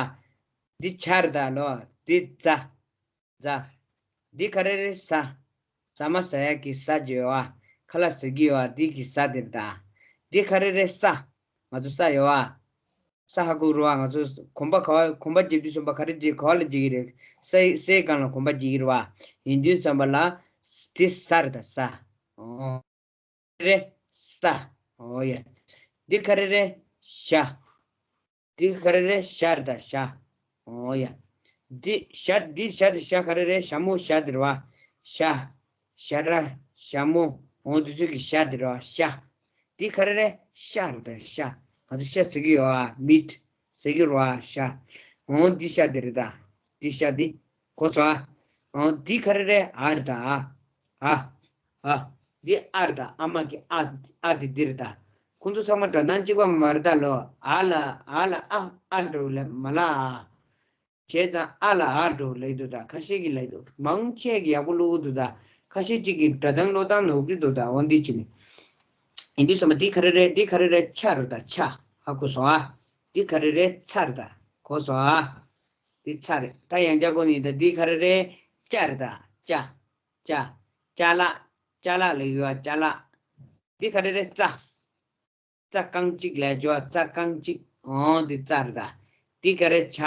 འདི་ཇ་རེད་ད་ལོ། འདི་ཛ། ཛ། འདི་ག་རེ་རེད། ཟ། ཟ་མ་ཟ་ཡག་གི་ཟ་ཅིག་ཡོད་ཨ། ཁ་ལག་ཟ་གི་ཡོད་ཨ། འདི་གི་ཟ་དེ་རེད་ད། འདི་ག་རེ་རེད། ས། ང་ཚོ་ས་ཡོད་ཨ། ས་ཧ་གོ་རུ་བ། ང་ཚོ་གོམ་པ་ག་བ་གོམ་པ་རྒྱབ་དུས་ཙམ་པ་ག་རེ་རྒྱག་ག་བ་ལ་རྒྱག་གི་རེད། སའི་སའི་སྒང་ལ་གོམ་པ་རྒྱག་གི་རུ་བ། ཡིན་དུས་ཙམ་པ་ལ་འདི་ས་རེད་ད། ས། ཨོ། རེད། ས། ཨོ་ཡ། འདི་ག་རེ་རེད། ཞ། འདི་ག་རེ་རེད། ཞ་རེད་ད། ཞ། ཨོ་ཡ། འདི་ཞ་འདི་ཞ་འདི་ཞ་ག་རེ་རེད། ཞ་མོ་ཞ་འདི་རེད་བ། ཞ། ཞ་ར། ཞ་མོ། འོ་འདི་ཚོ་གི་ཞ་འདི་རེད་བ། ཞ། འདི་ག་རེ་རེད། ཤ་རེད་ད། ཤ། ང་ཚོ་ཤ་ཟེར་གི་ཡོད་ཨ། མིཊ་ཟེར་གི་རེད་བ། ཤ། འོ་འདི་ཤ་འདི་རེད་ད། འདི་ཤ་འདི། གོ་སོང་ཨ། འོ་འདི་ག་རེ་རེད། ཨ་རེད་ད། ཨ། ཨ། ཨ། འདི་ཨ་རེད་ད། ཨ་མ་གི་ཨ། ཨ་འདི་འདི་རེད་ད། ཁོང་ཚོ་ཚང་མ་སྒྲ་གདངས་གཅིག་པ་མ་རེད་ད་ལོ། ཨ་ལ་ཨ་ལ་ཨ་ཨ་འགྲོ་ལ་མ་ལ་ཨ། བྱས་ཙང་ཨ་ལ་ཨ་འགྲོ་ལེགས་འདུག་ད་ཁ་ཤས་ཀྱིས་ལེགས་འདུག་མང་ཆེ་གིས་ཡག་པོ་ཀློག་གི་འདུག་ད་ཁ་ཤས་ཅིག་གིས་སྒྲ་གདངས་ཀློག་སྟངས་ནོར་གི་འདུག་ད་འོ་འདི་བྱས་ནས། ཡིན་དུས་ཙམ་པ་འདི་ག་རེ་རེད། འདི་ག་རེ་རེད། ཆ་རེད་ད་ཆ། ཧ་གོ་སོང་ཨ། འདི་ག་རེ་རེད། ཚ་རེད་ད་གོ་སོང་ཨ། འདི་ཚ་རེད། ད་ཡང་བསྐྱར་གོ་ནི་ད་འདི་ག་རེ་རེད། ཅ་རེད་ད་ཅ། ཅ། ཅ་ལག་ཅ་ལག་ལ་ཡོད་ཨ་ཅ་ལག་འདི་ག་རེ་རེད། རྩ། རྩ་རྐང་གཅིག་ལ་འཇོ་བ་རྩ་རྐང་གཅིག་འོ་འདི་རྩ་རེད་ད། འདི་ག་རེ་ཇ།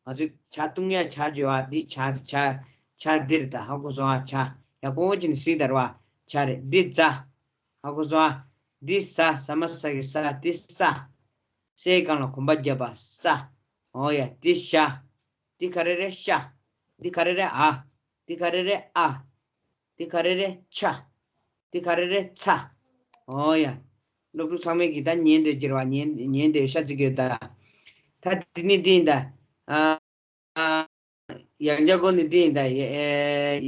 ང་ཚོས་ཇ་བཏུང་ཡ་ཇ་འཇོ་བ་འདི་ཇ་ཇ་ཇ་འདི་རེད་ད་ཧ་གོ་སོང་ཨ། ཇ་ཡག་པོ་ཅིག་ནས་གཟིགས་དར་བ་ཇ་རེད། འདི་རྫ་ཧ་གོ་སོང་ཨ། འདི་ཟ་ཟ་མ་ཟ་གི་ཟ་འདི་ས། སའི་སྒང་ལ་གོམ་པ་བརྒྱབ་པ་ས། འོ་ཡ་འདི་ཤ། འདི་ག་རེ་རེད་ཤ། འདི་ག་རེ་རེད་ཨ། འདི་ག་རེ་རེད་ཨ། འདི་ག་རེ་རེད་ཆ། འདི་ག་རེ་རེད་ཚ། འོ་ཡ། སློབ་ཕྲུག་ཚང་མས་ཀྱི་ད་ཉན་འདོད་ཀྱི་རེད་བ། ཉན་ཉན་འདོད་ཤ་ཚིག་ཡོད་ད། ད་འདི་ནི་འདི་ཡིན་ད། ཨ། ཨ། ཡང་བསྐྱར་གོ་ནི་འདི་ཡིན་ད། ཡ་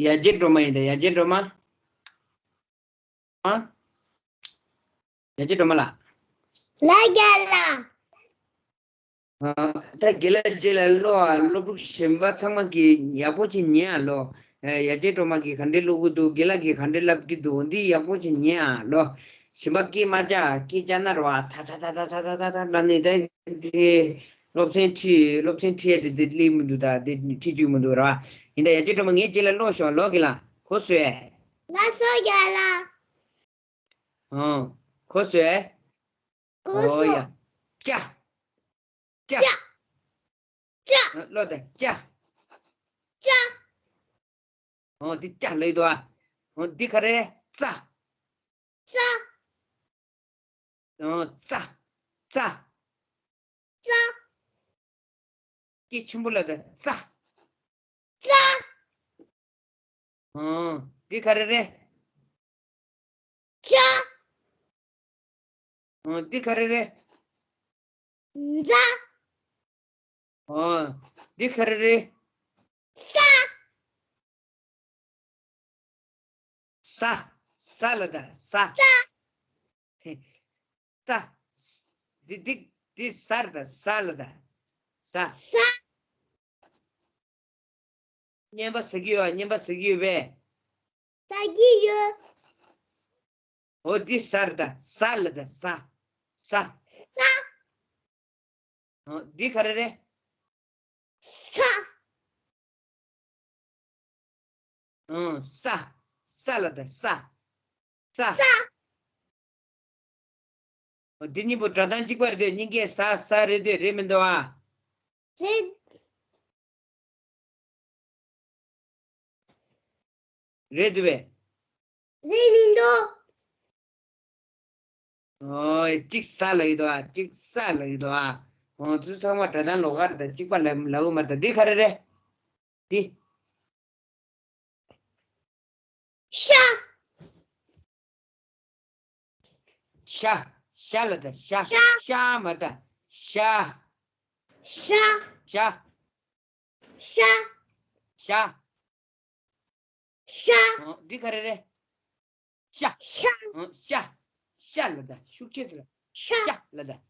ཡ་རྗེ་སྒྲོལ་མ་ཡིན་ད། ཡ་རྗེ་སྒྲོལ་མ། ཨ། ཡ་རྗེ་སྒྲོལ་མ་ལགས། ལ་རྒྱ་ལ། ཨ། ད་དགེ་ལགས་རྗེ་ལ་ཀློག་ཨ། སློབ་ཕྲུག་གཞན་པ་ཚང་མ་གིས་ཡག་པོ་ཅིག་ཉན་ཨ་ལོ། ཨ། ཡ་རྗེ་སྒྲོལ་མ་གིས་ག་འདྲས་ཀློག་གི་འདུག་དགེ་ལགས་ཀྱིས་ག་འདྲས་ལབ་ཀྱི་འདུག་འདི་ཡག་པོ་ཅིག་ཉན་ཨ་ལོ། གཞན་པ་སྐད་མ་རྒྱག་སྐད་རྒྱག་ན་རེད་བ། ད་ད་ད་ལབ་ནས་ད་དེ་སློབ་ཚན་ཁྲིད་སློབ་ཚན་ཁྲིད་ཡ་དེ་དེ་སླེབས་མི་འདུག་ད་དེ་ཁྲིད་རྒྱུ་མི་འདུག་རེད་བ། ཡིན་ད་ཡ་རྗེ་སྒྲོལ་མ་ངའི་རྗེས་ལ་ཀློག་ཤོག་ལོ། དགེ་ལགས་གོ་སོང་ངས། ལགས་སོ་རྒན་ལགས། ཨང་། གོ་སོང་ངས། གོ་སོང་། ཨོ་ཡ། ཅ། ཅ། ཅ། ཅ། ཨ། ཀློག་དང་ཅ། ཅ། ཨོ་འདི་ཅ་ལབ་འདུག་ཨ། ཨོ་འདི་ག་རེ། ཙ། ཙ། ཨོ་ཙ། ཙ། ཙ། སྐད་ཆེན་པོ་ལབ་དང་ཙ། ཙ། ཨོ་འདི་ག་རེ་རེད། ཙ། ཨོ་འདི་ག་རེ་རེད། ཛ། ཨོ་འདི་ག་རེ་རེད། ས། ས། ས་ལབ་དང་ས། ས། ས། འདི་འདི་འདི་ས་རེད་དང་ས་ལབ་དང་ས། ས། སྙན་པ་ཟ་གི་ཡོད། སྙན་པ་ཟ་གི་ཡོད་པས། ཟ་གི་ཡོད། འོ་འདི་ས་རེད་དང་ས་ལབ་དང་ས། ས། ས། འོ་འདི་ག་རེ་རེད། ས། ཨང་། ས། ས་ལབ་དང་ས། ས། ས། འོ་འདི་གཉིས་པོ་སྒྲ་གདངས་གཅིག་པ་རེད་དེ། སྙིང་གའི་ས་ས་རེད་དེ་རེད་མི་འདུག་ཨ། རེད། རེད་འདུག་པས། རེད་མི་འདུག་ཨོ་གཅིག་ས་ལབ་ཀྱི་འདུག་ཨ། གཅིག་ས་ལབ་ཀྱི་འདུག་ཨ། ཁོང་ཚོ་ཚང་མ་སྒྲ་གདངས་ལོགས་ཀ་རེད་དང་གཅིག་པ་ལབ་ལབ་ཀྱི་མ་རེད་ད། འདི་ག་རེ་རེད། འདི། ཤ། ཤ། ཤ་ལབ་དང་ཤ། ཤ། ཤ་མ་རེད་ད། ཤ། ཤ། ཤ། ཤ། ཤ། ཤ། ཨོ་འདི་ག་རེ་རེད། ཤ། ཤ། ཨོ་ཤ། ཤ་ལབ་དང་ཤུགས་ཆེ་ཟེར། ཤ། ཤ་ལབ་དང་།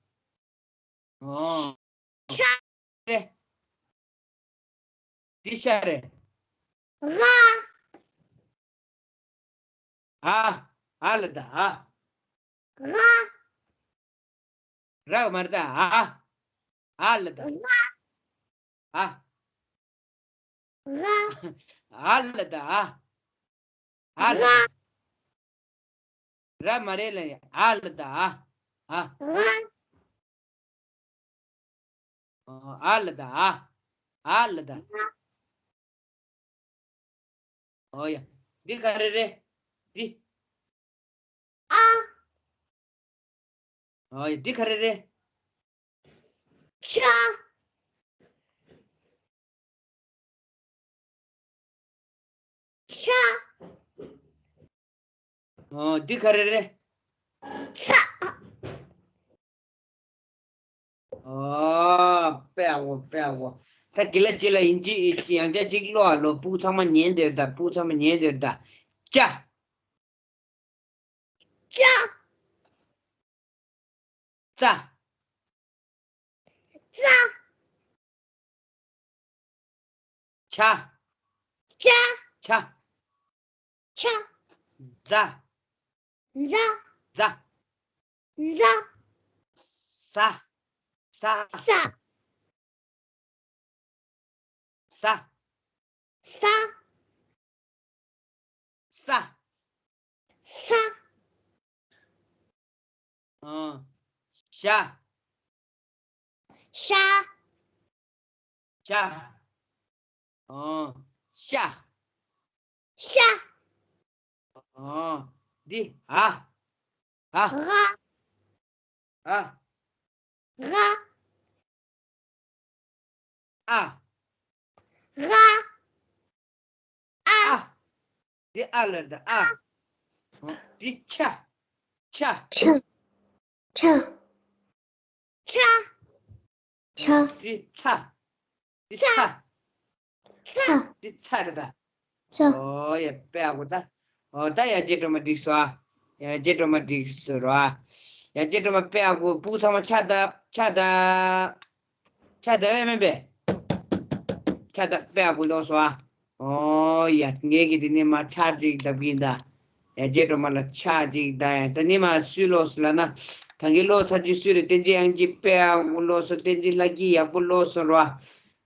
ཨོ། ཤ། རེད། འདི་ཤ་རེད། ར། ཨ། ཨ་ལབ་དང་ཨ། ར། ར་མ་རེད་ད་ཨ། ཨ་ལབ་དང་། ར། ཨ། ར། ཨ་ལབ་དང་ཨ། ཨ་ལབ་དང་། ར་མ་རེད་ལ་ཨ་ལབ་དང་ཨ། ཨ། ར། ཨ་ལབ་དང་ཨ། ཨ་ལབ་དང་། ར། ཨོ་ཡ། འདི་ག་རེ་རེད། འདི། ཨ། ཨོ་ཡ། འདི་ག་རེ་རེད། ཆ། ཆ། ཨོ་འདི་ག་རེ་རེད། ཚ། ཨོ་དཔེ་ཡག་པོ་དཔེ་ཡག་པོ། ད་དགེ་ལགས་རྗེས་ལ་ཡིན་གཅིག་ཡང་བསྐྱར་གཅིག་ཀློག་ཨ་ལོ། སྤུ་གུ་ཚང་མ་ཉན་བསྡད་ད། སྤུ་གུ་ཚང་མ་ཉན་བསྡད་ད། ཅ། ཅ། ཙ། ཙ། ཆ། ཅ། ཆ། ཆ། ཛ། ཛ། ཛ། ཛ། ཟ། ཟ། ཟ། ས། ས། ས། ས། ཨ། ཤ། ཤ། ཤ། ཨ། ཤ། ཤ། ཨ། འདི། འ། འ། འ། འ། འ། ཨ། འ། ཨ། འདི་ཨ་ལ་རེད་ད། ཨ། འདི་ཆ། ཆ། ཆ། ཆ། ཆ། ཆ། འདི་ཚ། འདི་ཚ། ཚ། འདི་ཚ་རེད་ད། ཚ། ཨོ་ཡ། དཔེ་ཡག་པོ་ད། ཨོ་ད་ཡ་གྱལ་སྒྲོལ་མ་འགྲིག་སོང་ཨ། ཡ་གྱལ་སྒྲོལ་མ་འགྲིག་སོང་ར། ཡ་གྱལ་སྒྲོལ་མ་དཔེ་ཡག་པོ། སྤུ་གུ་ཚང་མ་ཕྱག་བརྡབ། ཕྱག་བརྡབ། ཕྱག་བརྡབ་ཡས་མིན་པས། ཕྱག་བརྡབ། དཔེ་ཡག་པོ་ལོག་སོང་ཨ། ཨོ་ཡ། ངས་ཀྱིས་དེ་ནས་མར་ཕྱག་ཅིག་བརྡབ་ཀྱིན་ད། ཡ་གྱལ་སྒྲོལ་མ་ལ་ཕྱག་ཅིག་བརྡབ་ཡ། ད་ནི་མར་སུས་ལོག་སོང་ལབ་ན། ད་གིན་ལོག་ཚར་རྒྱུ་སུ་རེད། བསྟན་འཛིན་དབྱངས་སྐྱིད། དཔེ་ཡག་པོ་ལོག་སོང་། བསྟན་འཛིན་ལྷ་སྐྱིད། ཡག་པོ་ལོག་སོང་ར།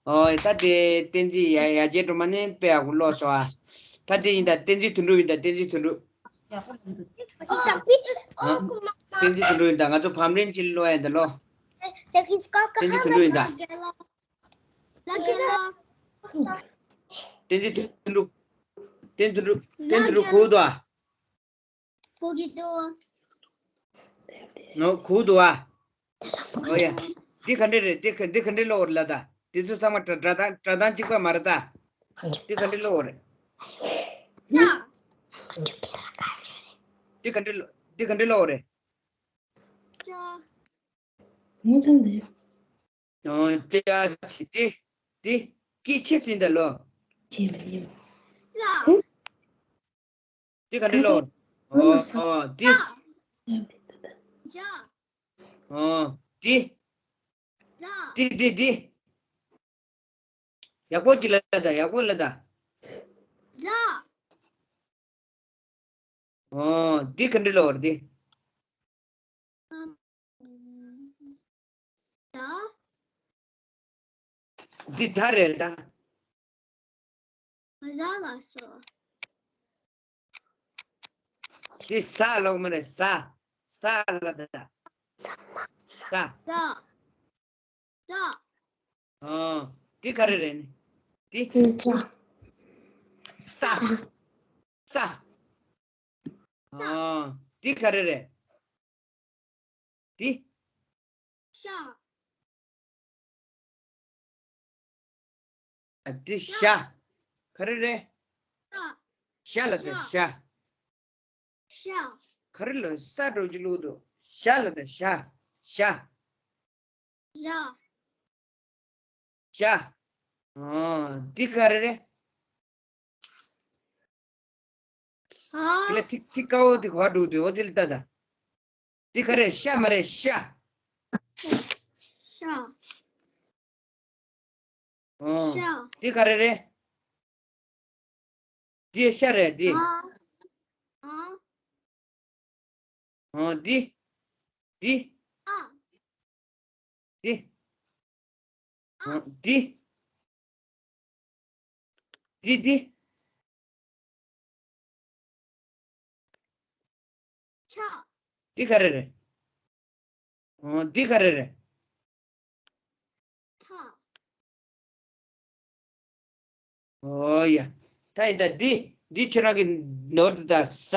ཨོ་ད་དེ་བསྟན་འཛིན། ཡ་ཡ་གྱལ་སྒྲོལ་མ་ནི་དཔེ་ཡག་པོ་ལོག་སོང་ཨ། ད་དེ་ཡིན་ད། བསྟན་འཛིན་དོན་གྲུབ་ཡིན་ད། བསྟན་འཛིན་དོན་གྲུབ། ཨ། བསྟན་འཛིན་དོན་གྲུབ་ཡིན་ད། ང་ཚོ་བམ་རིན་ཅིན་ལོ་ཡིན་ད་ལོ། བསྟན་འཛིན་དོན་གྲུབ་ཡིན་ད། བསྟན་འཛིན་དོན་གྲུབ། བསྟན་འཛིན་དོན་གྲུབ། བསྟན་འཛིན་དོན་གྲུབ། བསྟན་འཛིན་དོན་གྲུབ་གོ་འདུག་ཨ། གོ་གི་འདུག་ནོ། གོ་འདུག་ཨ། ཨོ་ཡ། འདི་ག་འདྲ་རེད། འདི་ག་འདི་ག་འདྲ་ལོག་རེད་ལབ་ད། འདི་ཚོ་ཚང་མ་སྒྲ་སྒྲ་གདངས་གཅིག་པ་མ་རེད་ད། འདི་ག་འདྲ་ལོག་རེད། འདི་ག་འདྲ་ལོག་འདི་ག་འདྲ་ལོག་རེད། ཅ། ངོ་ཚ་འདི། ཨོ་ཅ་ཅི། འདི་འདི་ཀྱི་ཆེ་ཟིན་ད་ལོ། ཅ། འདི་ག་འདྲ་ལོག་ཨོ་ཨོ་འདི། ཅ། ཨོ་འདི། ཛ། འདི་འདི་འདི། ཡག་པོ་ཅིག་ལབ་ད། ཡག་པོ་ལབ་ད། ཛ། ཨོ་འདི་ག་འདྲ་ལབ་འདི། ཛ། འདི་ད་རེད་ད། ཛ་ལ་སོ། འདི་ས་ལབ་མ་རེད། ས། ས་ལབ་ད། ས། ཛ། ཛ། ཨ། འདི་ག་རེ་རེད་ནི། འདི། ས། ས། ཨ། འདི་ག་རེ་རེད། འདི། ཤ། ཨ། འདི་ཤ། ག་རེ་རེད། ཤ། ཤ་ལབ་ད། ཤ། ཤ། ག་རེ་ལ་ས་འགྲོ་གི་ལུགས་འདུག་ཤ་ལབ་ད། ཤ། ཤ། ཤ། ཤ། ཨ། འདི་ག་རེ་རེད། ཨ། དེ་ལ་ཐིག་ཐིག་དཀར་པོ་དེ་ག་པར་འགྲོ་འདུག་འོ་དེ་ལ་ལྟ་ད། འདི་ག་རེ། ཤ་མ་རེད། ཤ། ཤ། ཨ། ཤ། འདི་ག་རེ་རེད། འདི་ཤ་རེད་འདི། ཨ། ཨ། ཨ། འདི། འདི། ཨ། འདི། ཨ། ཨ། འདི། འདི་འདི། ཆ། འདི་ག་རེ་རེད། ཨ། འདི་ག་རེ་རེད། ཚ། ཨོ་ཡ། ད་ཡིན་ད། འདི་འདི་ཁྱོད་རང་གི་ནོར་འདུག་ད། ས།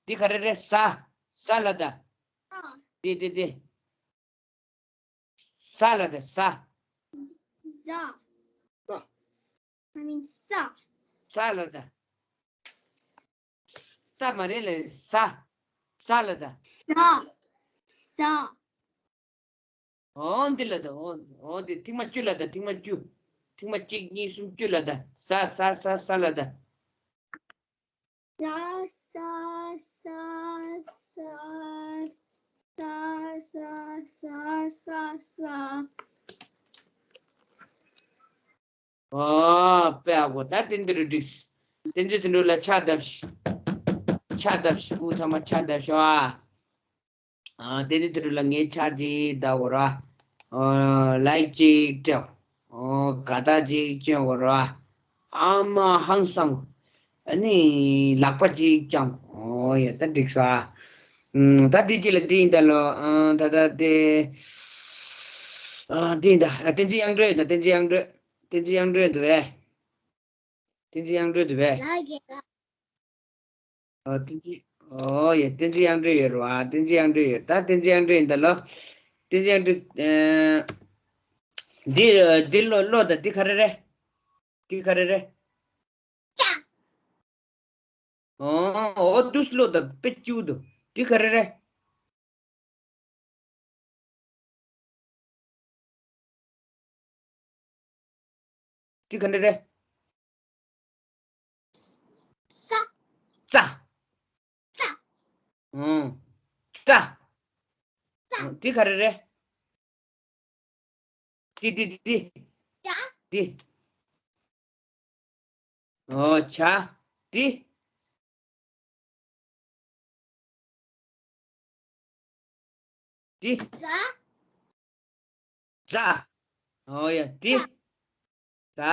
འདི་ག་རེ་རེད། ས། ས་ལབ་ད། ཨ། འདི་འདི་འདི། ས་ལབ་ད། ས། ཟ། ས། I mean ས། ས་ལབ་ད། ས་མ་རེད་ལ། ས། ས་ལབ་ད། ཟ། ཟ། འོ་འདི་ལབ་ད། འོ་འོ་འདི། ཐེངས་མ་བཅུ་ལབ་ད། ཐེངས་མ་བཅུ། ཐེངས་མ་གཅིག་གཉིས་གསུམ་བཅུ་ལབ་ད། ས་ས་ས་ས་ལབ་ད། ས་ས་ས་ས། ས་ས་ས་ས་ས། ཨོ་དཔེ་ཡག་པོ། ད་དེ་འདི་རུ་འགྲིགས། དེ་འདི་དེ་འདྲ་ལ་ཕྱག་བརྡབ་ཤིག་ཕྱག་བརྡབ་ཤིག་སྐུ་ཚང་མ་ཕྱག་བརྡབ་ཤོག་ཨ། ཨ་དེ་འདི་དེ་འདྲ་ལ་ངའི་ཕྱག་ཅིག་བརྡབ་དགོས་ར། ཨོ་ལའིཀ་ཅིག་སྤྲད། ཨོ་དགའ་རྟགས་ཅིག་སྤྲད་དགོས་ར། ཨ་མ་ཧང་སང་། ཨ་ནི་ལག་པ་ཅིག་བརྐྱངས། ཨོ་ཡ་ད་འགྲིགས་སོ་ཨ། ཨུམ་ད་དེ་ཅི་ལ་དེ་ཡིན་ད་ལོ། ཨ་ད་ད་དེ། ཨ་དེ་ཡིན་ད། ཨ་བསྟན་འཛིན་དབྱངས་སྒྲོན་ཡིན་ད། བསྟན་འཛིན་དབྱངས་སྒྲོན། བསྟན་འཛིན་དབྱངས་སྒྲོན་འདུག་པས། བསྟན་འཛིན་དབྱངས་སྒྲོན་འདུག་པས། ལ་རྒྱལ་ལ། ཨོ་བསྟན་འཛིན། ཨོ་ཡ་བསྟན་འཛིན་དབྱངས་སྒྲོན་ཡོད་རེད་པ། བསྟན་འཛིན་དབྱངས་སྒྲོན་ཡོད། ད་བསྟན་འཛིན་དབྱངས་སྒྲོན་ཡིན་ད་ལོ། བསྟན་འཛིན་དབྱངས་སྒྲོན། ཨ་འདི་འདི་ལོ་ལོ་ད་འདི་ག་རེ་རེད། འདི་ག་རེ་རེད། ཨོ་ཨོ་དུས་ལོ་ད་དཔེ་སྐྱིད་འདུག་འདི་ག་རེ་རེད། འདི་ག་འདྲ་རེད། ས། ཙ། ཙ། ཨང་། ཙ། ཙ། ཨང་། འདི་ག་རེ་རེད། འདི་འདི་འདི། འདི། ཨོ་ཇ། འདི། འདི། ཛ། ཛ། ཨོ་ཡ། འདི། ཛ།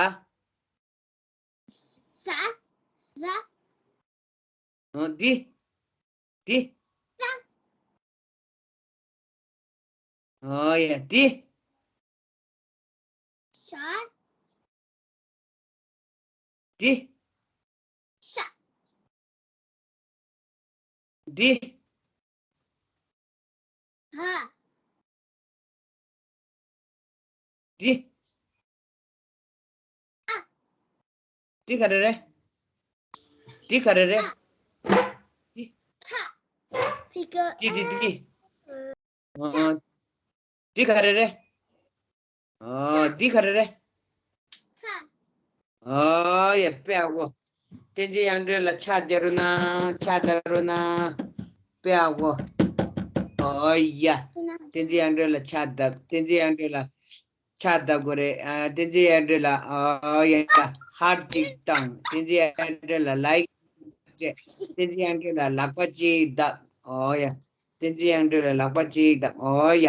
ཛ། ཛ། ཨོ་འདི། འདི། ཛ། ཨོ་ཡ། འདི། ཤ། འདི། ཤ། འདི། ཧ། འདི། ཨ། འདི་ག་རེ་རེད། འདི་ག་རེ་རེད། ཨ། འདི། ཁ། ཕི་ག་འདི་འདི་འདི། ཨ། འདི་ག་རེ་རེད། ཨ། འདི་ག་རེ་རེད། ཨ་ཡ་དཔེ་ཡག་པོ། བསྟན་འཛིན་དབྱངས་སྒྲོན་ལ་ཕྱག་རྒྱག་རོགས་གནང་། ཕྱག་རྒྱག་རོགས་གནང་། དཔེ་ཡག་པོ། ཨོ་ཡ། བསྟན་འཛིན་དབྱངས་སྒྲོན་ལ་ཕྱག་བརྡབ། བསྟན་འཛིན་དབྱངས་སྒྲོན་ལ་ཕྱག་བརྡབ་དགོས་རེད། ཨ། བསྟན་འཛིན་དབྱངས་སྒྲོན་ལ། ཨོ་ཡ། ཧར་ཅིག་བཏང་། བསྟན་འཛིན་དབྱངས་སྒྲོན་ལ་ལའིཀ་སྤྲད། བསྟན་འཛིན་དབྱངས་སྒྲོན་ལ་ལག་པ་གཅིག་བརྡབ། ཨོ་ཡ། བསྟན་འཛིན་དབྱངས་སྒྲོན་ལ་ལག་པ་གཅིག་བརྡབ། ཨོ་ཡ།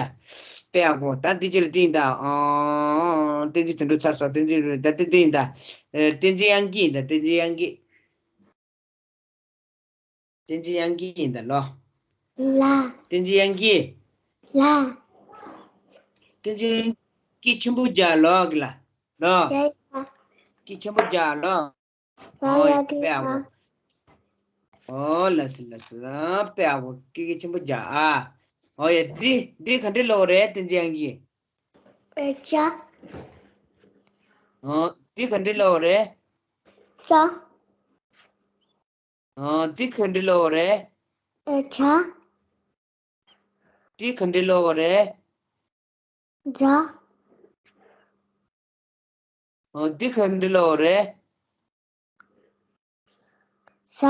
དཔེ་ཡག་པོ། ད་འདི་ཅི་ལ་བསྟན་ད། ཨོ། བསྟན་འཛིན་དོན་གྲུབ་ཚར་སོང་། བསྟན་འཛིན། ད་འདི་བསྟན་ད། ཨེ། བསྟན་འཛིན་དབྱངས་སྐྱིད་ཡིན་ད། བསྟན་འཛིན་དབྱངས་སྐྱིད། བསྟན་འཛིན་དབྱངས་སྐྱིད་ཡིན་ད་ལོ། ལ། བསྟན་འཛིན་དབྱངས་སྐྱིད། ལ། བསྟན་འཛིན་སྐད་ཆེན་པོ་རྒྱག་ལོ་གི་ལ། ལོ། ཡ་ཡ། སྐད་ཆེན་པོ་རྒྱག་ལོ། ལ་ཨོ་ཡ་ཡ་གི་དཔེ་ཡག་པོ། ལ། ཨོ་ལ་སི་ལ་སི། དཔེ་ཡག་པོ། སྐད་ཆེན་པོ་རྒྱག་ཨ། ཨོ་ཡ། འདི་འདི་ག་འདྲ་ལབ་རེད། བསྟན་འཛིན་དབྱངས་སྐྱིད། ཨེ་ཅ། ཨོ་འདི་ག་འདྲ་ལབ་རེད། ཅ། ཨོ་འདི་ག་འདྲ་ལབ་རེད། ཨེ་ཅ། འདི་ག་འདྲ་ལབ་རེད། ཛ། ཨོ་འདི་ག་འདྲ་ལབ་རེད། ས།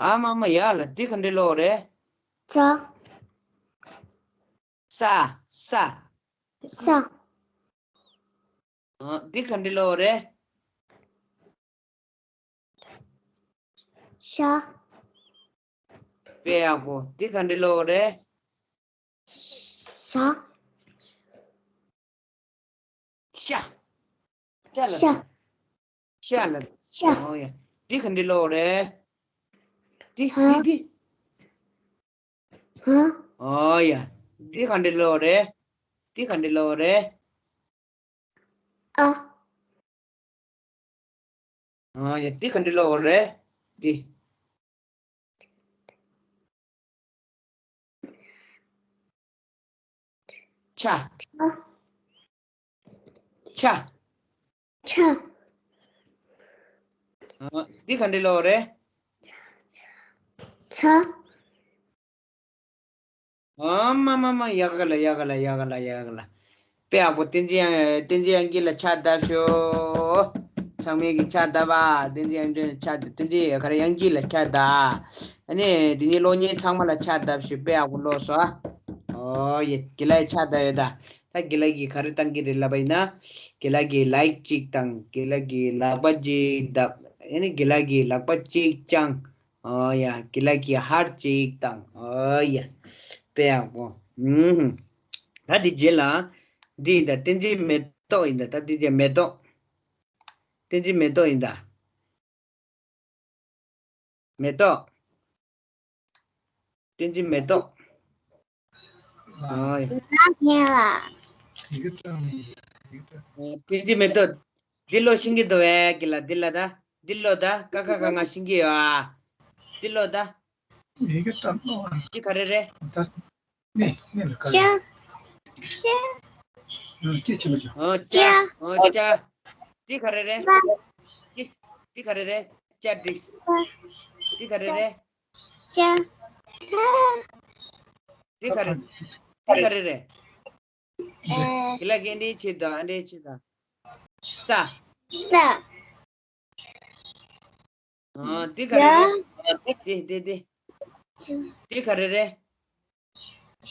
ཨ་མ་མ་ཡ་ལ། འདི་ག་འདྲ་ལབ་རེད། ཙ། ས། ས། ས། ཨ། འདི་ག་འདྲ་ལབ་རེད། ཤ། དཔེ་ཡག་པོ། འདི་ག་འདྲ་ལབ་རེད། ཤ། ཤ། ཤ་ལ། ཤ། ཤ་ལ། ཤ། ཨོ་ཡ། འདི་ག་འདྲ་ལབ་རེད། འདི། ཧ། འདི། འདི། ཧ། ཨོ་ཡ། འདི་ག་འདྲ་ལབ་རེད། འདི་ག་འདྲ་ལབ་རེད། ཨ། ཨོ་ཡ། འདི་ག་འདྲ་ལབ་རེད། འདི། ཆ། ཆ། ཆ། ཨ། འདི་ག་འདྲ་ལབ་རེད། ཚ། ཨ་མ་མ་མ། ཡག་ག་ལ། ཡག་ག་ལ། ཡག་ག་ལ། ཡག་ག་ལ། དཔེ་ཡག་པོ། བསྟན་འཛིན་དབྱངས། བསྟན་འཛིན་དབྱངས་སྐྱིད་ལ་ཕྱག་བརྡབ་ཤོག། ཚང་མས་ཀྱི་ཕྱག་བརྡབས་པ། བསྟན་འཛིན་དབྱངས་ཅན་ཕྱག་བརྡབས། བསྟན་འཛིན་ཡ་གར་དབྱངས་སྐྱིད་ལ་ཕྱག་བརྡབས། ཨ་ནི་འདི་ནི་གློག་བརྙན་ཚང་མ་ལ་ཕྱག་བརྡབས་ཞུ། དཔེ་ཡག་པོ་ཀློག་སོང་ཨ། ཨོ་ཡེ་དགེ་ལགས་ཕྱག་བརྡབས་ཡོད་ད། ད་དགེ་ལགས་ཀྱིས་ག་རེ་བཏང་གི་རེད་ལབ་པ་ཡིན་ན། དགེ་ལགས་ཀྱིས་ལའིག་གཅིག་བཏང་། དགེ་ལགས་ཀྱིས་ལག་པ་གཅིག་བརྡབས། ཨ་ནི་དགེ་ལགས་ཀྱིས་ལག་པ་གཅིག་བརྐྱངས། ཨོ་ཡ་དགེ་ལགས་ཀྱིས་ཧར་གཅིག་བཏང་། ཨོ་ཡ་དཔེ་ཡག་པོ། ཨུམ། ད་འདི་རྗེས་ལ་འདི་ཡིན་ད། བསྟན་འཛིན་མེ་ཏོག་ཡིན་ད། ད་འདི་རྗེས་མེ་ཏོག་བསྟན་འཛིན་མེ་ཏོག་ཡིན་ད། མེ་ཏོག་བསྟན་འཛིན་མེ་ཏོག་ཨོ་ཡ། བསྟན་འཛིན་མེ་ཏོག་འདི་ཀློག་ཤེས་ཀྱི་འདུག་བས་ཀྱི་ལ། འདི་ལ་ད། འདི་ཀློག་ད། ཀ་ཁ་ག་ང་ཤེས་ཀྱི་ཡོད་ཨ། འདི་ཀློག་ད། འདི་ག་རེ་རེད། ཅ། ཅ། ཨོ་ཅ། ཨོ་ཅ། འདི་ག་རེ་རེད། འདི་འདི་ག་རེ་རེད། ཅ། འདི་འདི་ག་རེ་རེད། ཅ། འདི་ག་རེ། འདི་ག་རེ་རེད། ཨེ། དེ་ལ་གན་འདྲའི་ཆེད་དུ་ཨ་འདྲའི་ཆེད་དུ། ཙ། ཙ། ཨ་འདི་ག་རེ་རེད། འདི་འདི་འདི། འདི་ག་རེ་རེད། ཇ།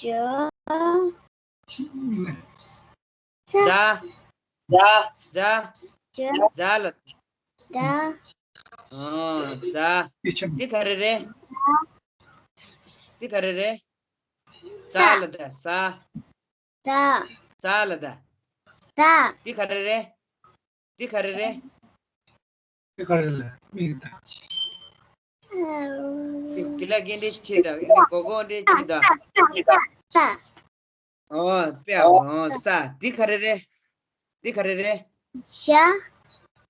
ཛ། ཛ། ཛ། ཛ། ཛ་ལ། ཛ། ཨ་ཛ། འདི་ག་རེ་རེད། འདི་ག་རེ་རེད། ཛ་ལ་ད། ཛ། ཛ། ཛ་ལ་ད། ཛ། འདི་ག་རེ་རེད། འདི་ག་རེ་རེད། འདི་ག་རེ་རེད། མིག་ད། འདི་ག་ལ་གན་འདྲའི་ཆེད་དུ། འདི་གོ་གོ་འདྲའི་ཆེད་དུ། ཨོ་དཔེ་ཨོ་ས། འདི་ག་རེ་རེད། འདི་ག་རེ་རེད། ཤ།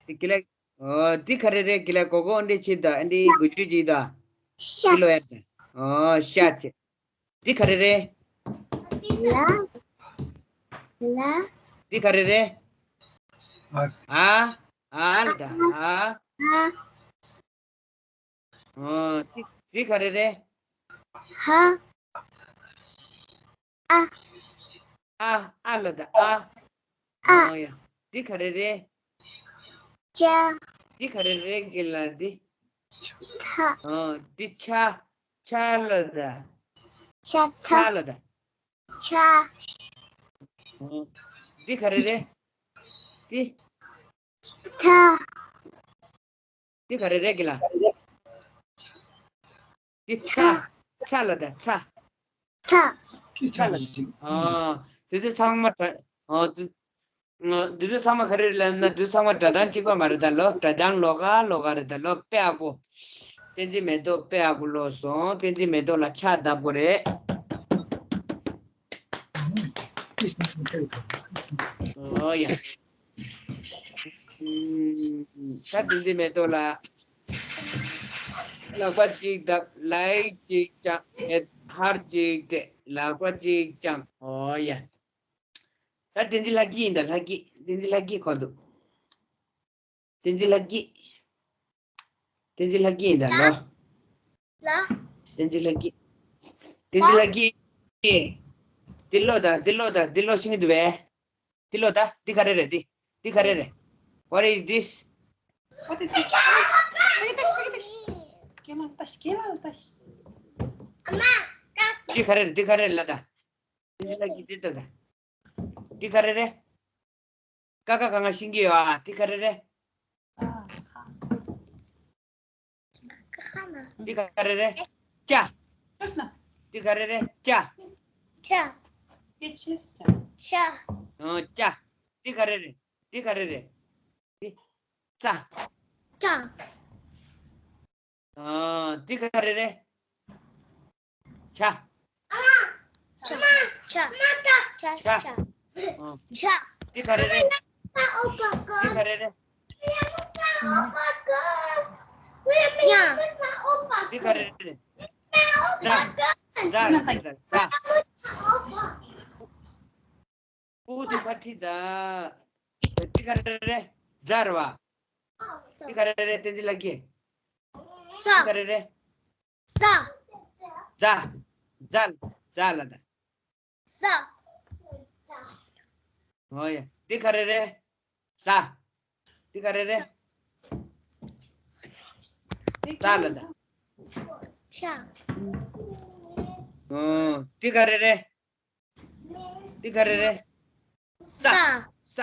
འདི་ག་ལ། ཨོ་འདི་ག་རེ་རེད། ག་ལ་གོ་གོ་འདྲའི་ཆེད་དུ། འདི་དགུ་བཅུ་གཅིག་དང་། ཤ། འདི་ལོ་ཡ་ད། ཨོ་ཤ་ཆེ། འདི་ག་རེ་རེད། ལ། ལ། འདི་ག་རེ་རེད། ཨ། ཨ་ལ་ད། ཨ། ཨ། ཨོ་འདི་འདི་ག་རེ་རེད། ཧ། ཨ། ཨ། ཨ་ལ་ད། ཨ། ཨ། ཨོ་ཡ། འདི་ག་རེ་རེད། ཅ། འདི་ག་རེ་རེད། ག་ལ་འདི། ཚ། ཨོ་འདི་ཆ། ཆ་ལ་ད། ཆ་ཚ། ཆ་ལ་ད། ཆ། ཨོ་འདི་ག་རེ་རེད། འདི། ཚ། འདི་ག་རེ་རེད། ག་ལ། འདི་ཚ། ཚ་ལ་ད། ཚ། ཚ། ཚ་ལ། ཨ། འདི་ཚོ་ཚང་མ་དྲ། ཨ། འདི། ཨ། འདི་ཚོ་ཚང་མ་ག་རེ་རེད་ལབ་ན། འདི་ཚང་མ་སྒྲ་གདངས་གཅིག་པ་མ་རེད་ད། ལོ་སྒྲ་གདངས་ལོགས་ཀ་ལོགས་ཀ་རེད་ད། ལོ་དཔེ་ཡག་པོ། བསྟན་འཛིན་མེ་ཏོག་དཔེ་ཡག་པོ་ཀློག་སོང་། བསྟན་འཛིན་མེ་ཏོག་ལ་ཕྱག་བརྡབ་དགོས་རེད། ཨོ་ཡ། ད་བསྟན་འཛིན་མེ་ཏོག་ལ། ལག་པ་གཅིག་བརྡབས། ལའིག་གཅིག་བརྐྱངས། ཧར་གཅིག་སྤྲད། ལག་པ་གཅིག་བརྐྱངས། ཨོ་ཡ། ད་བསྟན་འཛིན་ལྷ་སྐྱིད་ཡིན་ད། ལྷ་སྐྱིད། བསྟན་འཛིན་ལྷ་སྐྱིད་གོ་འདུག་བསྟན་འཛིན་ལྷ་སྐྱིད། བསྟན་འཛིན་ལྷ་སྐྱིད་ཡིན་ད་ལོ། ལ། བསྟན་འཛིན་ལྷ་སྐྱིད། བསྟན་འཛིན་ལྷ་སྐྱིད། འདི་ཀློག་ད། འདི་ཀློག་ད། འདི་ཀློག་ཤེས་ཀྱི་འདུག་པས། འདི་ཀློག་ད། འདི་ག་རེ་རེད། འདི། འདི་ག་རེ་རེད། What is this? What is this? འདི་ག་རེ་རེད། འདི་ག་རེ་རེད་ལབ་ད། བསྟན་འཛིན་ལྷ་སྐྱིད་འདི་ལྟོས་ད། འདི་ག་རེ་རེད། ཀ་ཁ་ག་ང་ཤེས་ཀྱི་ཡོད་ཨ། འདི་ག་རེ་རེད། འདི་ག་རེ་རེད། ཅ། འདི་ག་རེ་རེད། ཅ། ཅ། ཨོ་ཅ། འདི་ག་རེ་རེད། འདི་ག་རེ་རེད། འདི། ཙ། ཙ། ཨ། འདི་ག་རེ་རེད། ཆ། ཆ། ཆ། ཆ། ཆ། ཨ། ཆ། འདི་ག་རེ་རེད། འདི་ག་རེ་རེད། ཉ། འདི་ག་རེ་རེད། ཛ། ཛ་རེད་ད། ཛ། ཨུ་དེ་ཕར་ཁྲིད་ད། འདི་ག་རེ་རེད། ཛ་རེད་བ། འདི་ག་རེ་རེད། བསྟན་འཛིན་ལྷ་སྐྱིད། ས། འདི་ག་རེ་རེད། ས། ཛ། ཛ། ཛ་ལ་ད། ས། ཨོ་ཡ། འདི་ག་རེ་རེད། ཟ། འདི་ག་རེ་རེད། ཙ་ལ་ད། ཙ། ཨོ། འདི་ག་རེ་རེད། འདི་ག་རེ་རེད། ས། ས།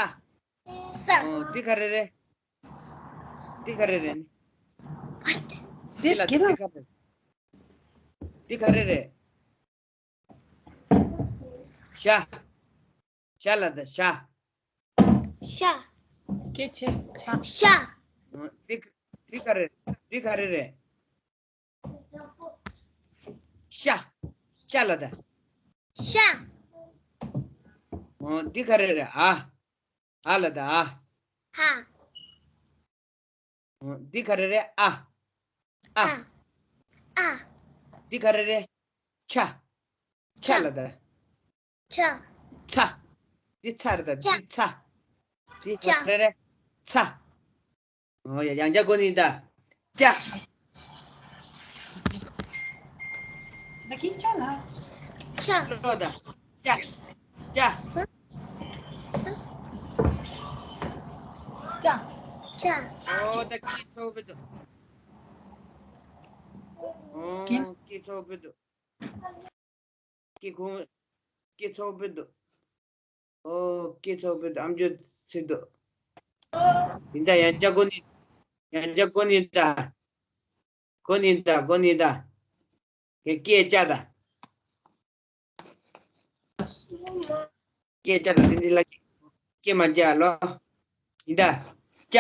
ས། ཨོ། འདི་ག་རེ་རེད། འདི་ག་རེ་རེད། འདི་ལ་འདི་ག་རེ་རེད། འདི་ག་རེ་རེད། ཤ། ཤ་ལ་ད་ཤ། ཤ། སྐད་ཆེ་ཤ། ཤ། འདི་འདི་ག་རེ་འདི་ག་རེ་རེད། ཤ། ཤ་ལ་ད། ཤ། འདི་ག་རེ་རེད། ཨ། ཨ་ལ་ད་ཨ། ཧ། འདི་ག་རེ་རེད། ཨ། ཨ། ཨ། ཨ། འདི་ག་རེ་རེད། ཆ། ཆ་ལ་ད། ཆ། ཚ། འདི་ཚ་རེད་ད། འདི་ཚ། འདི་ག་རེ་རེད། ཚ། ཨོ་ཡ། ཡང་བསྐྱར་གོ་ནི་ད། ཅ། ད་ཀི་ཅ་ལ། ཅ། ལོ་ད། ཅ། ཅ། ཅ། ཅ། ཨོ་ད་ཀི་ཚོ་བི་དུ། ཨོ་ཀི་ཚོ་བི་དུ། ཀི་ཁུང་། ཀི་ཚོ་བི་དུ། ཨོ། ཀི་ཚོ་བི་དུ། ཨམ་ཅོག་ཚིག་དུ། ཡིན་ད། ཡང་བསྐྱར་གོ་ནི། ཡང་བསྐྱར་གོ་ནི་ད། གོ་ནི་ད། གོ་ནི་ད། ཀི་ཀི་ཅ་ད། ཀི་ཅ་ད། དེ་འདི་ལ་ཀི་མ་བརྒྱབ་ལོ། ཡིན་ད། ཅ།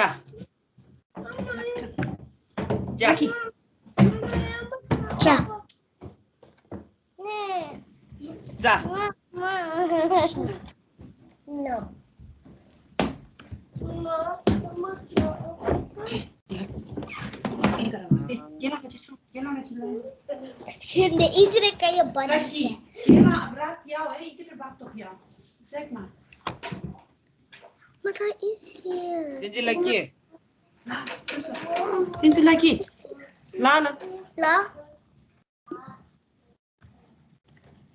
ཅ། ཅ། ཙ། Şimdi izre kaya barışa. Mata is here. དེ་འདི་ལ་ཀི། དེ་འདི་ལ་ཀི། ལ་ལ། ལ།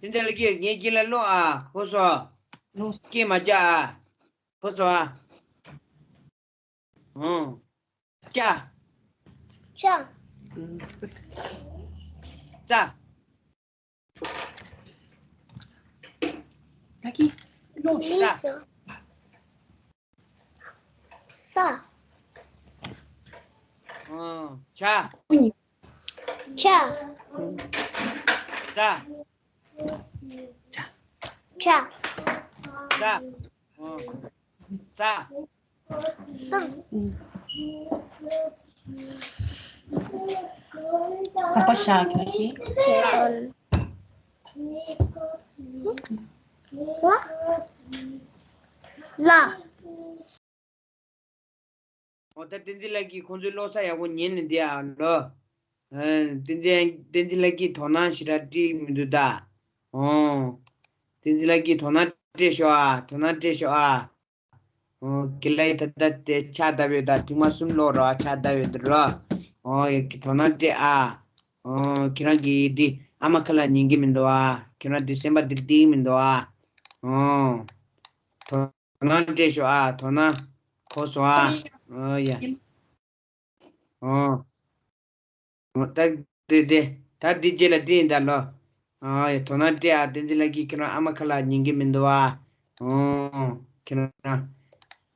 དེ་འདི་ལ་ཀི། ངའི་ཀི་ལ་ལོ་ཨ། ཧོ་སོ། ཀི་མ་བརྒྱབ་ཨ། ཧོ་སོ་ཨ། ཨོ། ཅ། ཅ། ཙ། ད་ཀི། ལོ། ཙ། ས། ཨོ། ཆ། ཆ། ཙ། ཆ། ཙ། ཨོ། ཙ། སང་། ལག་པ་བཞག་གི། ལ། ལ། འོ་ད་བསྟན་འཛིན་ལགས་ཀྱིས་ཁོང་ཚོའི་ཀློག་ས་ཡག་པོ་ཉན་ནས་བསྡད་ཨ་ལོ། ཨ། བསྟན་འཛིན་བསྟན་འཛིན་ལགས་ཀྱིས་དོ་སྣང་ཞེ་དྲག་སྤྲད་མི་འདུག་ད། འོ། བསྟན་འཛིན་ལགས་ཀྱིས་དོ་སྣང་སྤྲད་ཤོག་ཨ། དོ་སྣང་སྤྲད་ཤོག་ཨ། འོ། དགེ་ལགས་ད་ལྟ་དེ་ཕྱག་བརྡབ་ཡོད་ད། ཐེངས་མ་གསུམ་ཀློག་རོགས་ཨ། ཕྱག་བརྡབ་ཡོད་ད་རོ། འོ་ཡ། དོ་སྣང་སྤྲད་ཨ། འོ། ཁྱེད་རང་གིས་འདི་ཨ་མ་ཁ་ལག་ཉན་གྱི་མི་འདུག་ཨ། ཁྱེད་རང་འདི་སེམས་པ་འདིར་གཏིང་མི་འདུག་ཨ། འོ། དོ་སྣང་སྤྲད་ཤོག་ཨ། དོ་སྣང་གོ་སོང་ཨ། འོ་ཡ། འོ། འོ་ད་དེ་དེ་ད་འདི་རྗེས་ལ་འདི་ཡིན་ད་ལོ། ཨ་ཡ། དོ་སྣང་སྤྲད་ཨ། བསྟན་འཛིན་ལགས་ཀྱིས་ཁྱེད་རང་ཨ་མ་ཁ་ལག་ཉན་གྱི་མི་འདུག་ཨ། འོ། ཁྱེད་རང་།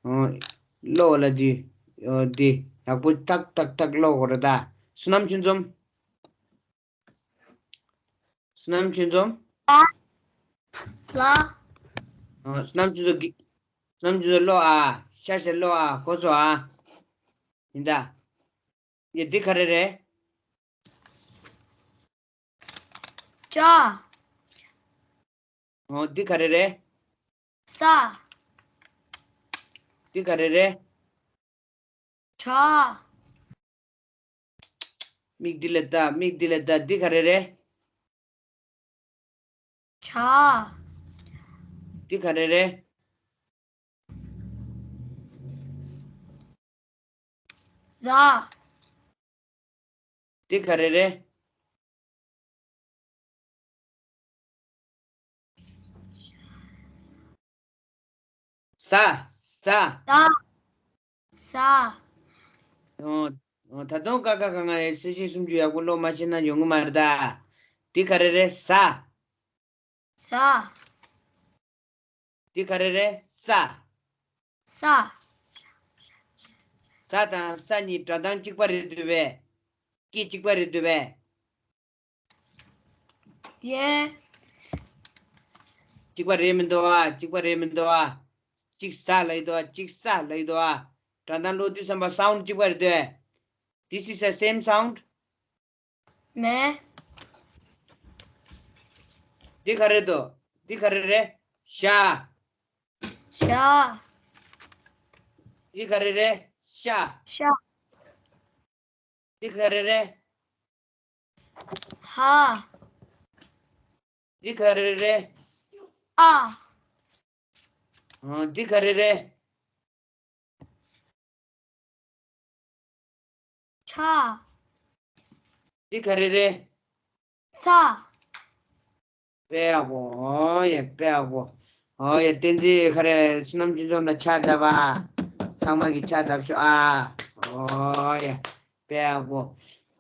འོ། ཀློག་ལ་འདི། འོ་འདི་ཡག་པོ་ཏག་ཏག་ཏག་ཀློག་དགོས་རེད་ད། བསོད་ནམས་ཆོས་འཛོམས། བསོད་ནམས་ཆོས་འཛོམས། ལ། ལ། ཨ། བསོད་ནམས་ཆོས་འཛོམས་ཀྱིས། བསོད་ནམས་ཆོས་འཛོམས་ཀློག་ཨ། ཤ་ཤ་ཀློག་ཨ། གོ་སོང་ཨ། ཡིན་ད། ཡ། འདི་ག་རེ་རེད། ཅ། འོ། འདི་ག་རེ་རེད། ས། འདི་ག་རེ་རེད། ཆ། མིག་འདི་ལ་ལྟ། མིག་འདི་ལ་ལྟ། འདི་ག་རེ་རེད། ཆ། འདི་ག་རེ་རེད། ཟ། འདི་ག་རེ་རེད། ཟ། ཟ། ཟ། ཟ། འོ། ཨོ། ད་དུང་ཀ་ཁ་ག་ང་ཡི་སེ་ཤེད་སུམ་ཅུ་ཡག་པོ་ཀློག་མ་ཤེས་ན་ཡོང་གི་མ་རེད་ད། འདི་ག་རེ་རེད། ས། ས། འདི་ག་རེ་རེད། ས། ས། ས་དང་ས་གཉིས་སྒྲ་གདངས་གཅིག་པ་རེད་འདུག་པས། སྐད་གཅིག་པ་རེད་འདུག་པས། ཡེ། གཅིག་པ་རེད་མི་འདུག་ཨ། གཅིག་པ་རེད་མི་འདུག་ཨ། གཅིག་ས་ལབ་ཡི་འདུག་ཨ། གཅིག་ས་ལབ་ཡི་འདུག་ཨ། སྒྲ་གདངས་ཀློག་དུས་ཙམ་པ་སའུན་ཌི་གཅིག་པ་རེད་འདུག་ཨ། This is the same sound. མེད། འདི་ག་རེ་འདུག་འདི་ག་རེ་རེད། ཤ། ཤ། འདི་ག་རེ་རེད། ཤ། ཤ། འདི་ག་རེ་རེད། ཧ། འདི་ག་རེ་རེད། ཨ། ཨ། འདི་ག་རེ་རེད། ཆ། འདི་ག་རེ་རེད། ཚ། དཔེ་ཡག་པོ། ཨོ་ཡ། དཔེ་ཡག་པོ། ཨོ་ཡ། བསྟན་འཛིན་ག་རེ་བསོད་ནམས་ཅུན་ཀྲོང་ལ་ཕྱག་བརྡབས་ཨ། ཚང་མ་གིས་ཕྱག་བརྡབས་ཤོག་ཨ། ཨོ་ཡ། དཔེ་ཡག་པོ།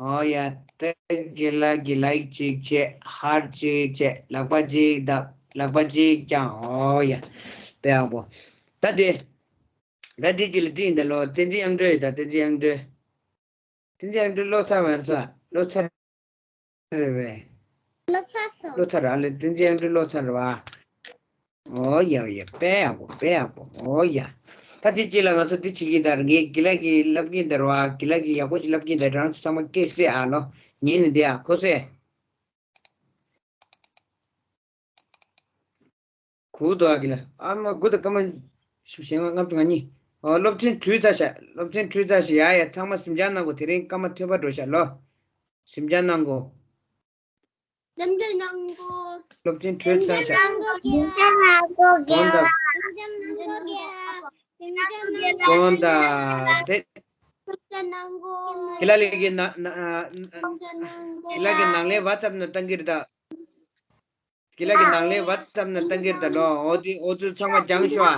ཨོ་ཡ། ཏྲེ་གི་ལ་གི་ལའིག་གཅིག་བྱས། ཧར་ཊི་གཅིག་བྱས། ལག་པ་གཅིག་བརྡབས། ལག་པ་གཅིག་བརྐྱངས། ཨོ་ཡ། དཔེ་ཡག་པོ། ད་དེ། ད་དེ་གཅིག་ལ་བྲིས་ཡིན་ད་ལོ། བསྟན་འཛིན་དབྱངས་སྒྲོལ་ཡོད་ད། བསྟན་འཛིན་དབྱངས་སྒྲོལ། བསྟན་འཛིན་དབྱངས་སྒྲོལ་ཀློག་ཚར་བ་རེད་ས། ཀློག་ཚར་རེད་པས། ཀློག་ཚར་སོང་། ཀློག་ཚར་ར་ལེ། བསྟན་འཛིན་དབྱངས་སྒྲོལ་ཀློག་ཚར་རེད་པ། ཨོ་ཡ་ཡ། དཔེ་ཡག་པོ། དཔེ་ཡག་པོ། ཨོ་ཡ། ད་དེ་གཅིག་ལ་ང་ཚོ་འདི་བྱེད་ཀྱིན་ད། ངས་དགེ་ལགས་ཀྱིས་བསླབ་ཀྱིན་ད་རེད་པ། དགེ་ལགས་ཀྱིས་ཡག་པོ་ཞིག་བསླབ་ཀྱིན་ད། རང་ཚོ་ཚང་མ་སྐད་གསལ་ཨ་ལོ། ཉན་ནས་བསྡད་ཨ། གོ་སོང་ངས། གུ་དོ་ཨ་གི་ལ། ཨ་མ་གུ་དོ་ཀ་མ། ཞེ་ལྔ་ལྔ་བཅུ་ང་གཉིས། ཨོ། སློབ་ཚན་བྲིས་ཚར་ཤག་སློབ་ཚན་བྲིས་ཚར་ཤག་ཡ་ཡ། ཚང་མ་གཟིམ་འཇག་གནང་དགོས། དེ་རིང་སྐར་མ་ཐོས་པ་འགྲོ་ཤག་ལོ། གཟིམ་འཇག་གནང་དགོས། གཟིམ་འཇག་གནང་དགོས། སློབ་ཚན་བྲིས་ཚར་ཤག་གཟིམ་འཇག་གནང་དགོས། དགོངས་དག་གཟིམ་འཇག་གནང་དགོས། དགོངས་དག་དེ། གཟིམ་འཇག་གནང་དགོས། དགེ་ལགས་ལགས་ཀྱི་ནང་ན། ཨ། གཟིམ་འཇག་གནང་དགོས། དགེ་ལགས་ཀྱི་ནང་ལས་ཝ་ཊི་སབ་ནང་བཏང་གི་རེད་ད། དགེ་ལགས་ཀྱི་ནང་ལས་ཝ་ཊི་སབ་ནང་བཏང་གི་རེད་ད་ལོ། འོ་དེ་འོ་ཚོ་ཚང་མ་སྦྱངས་ཤོག་ཨ།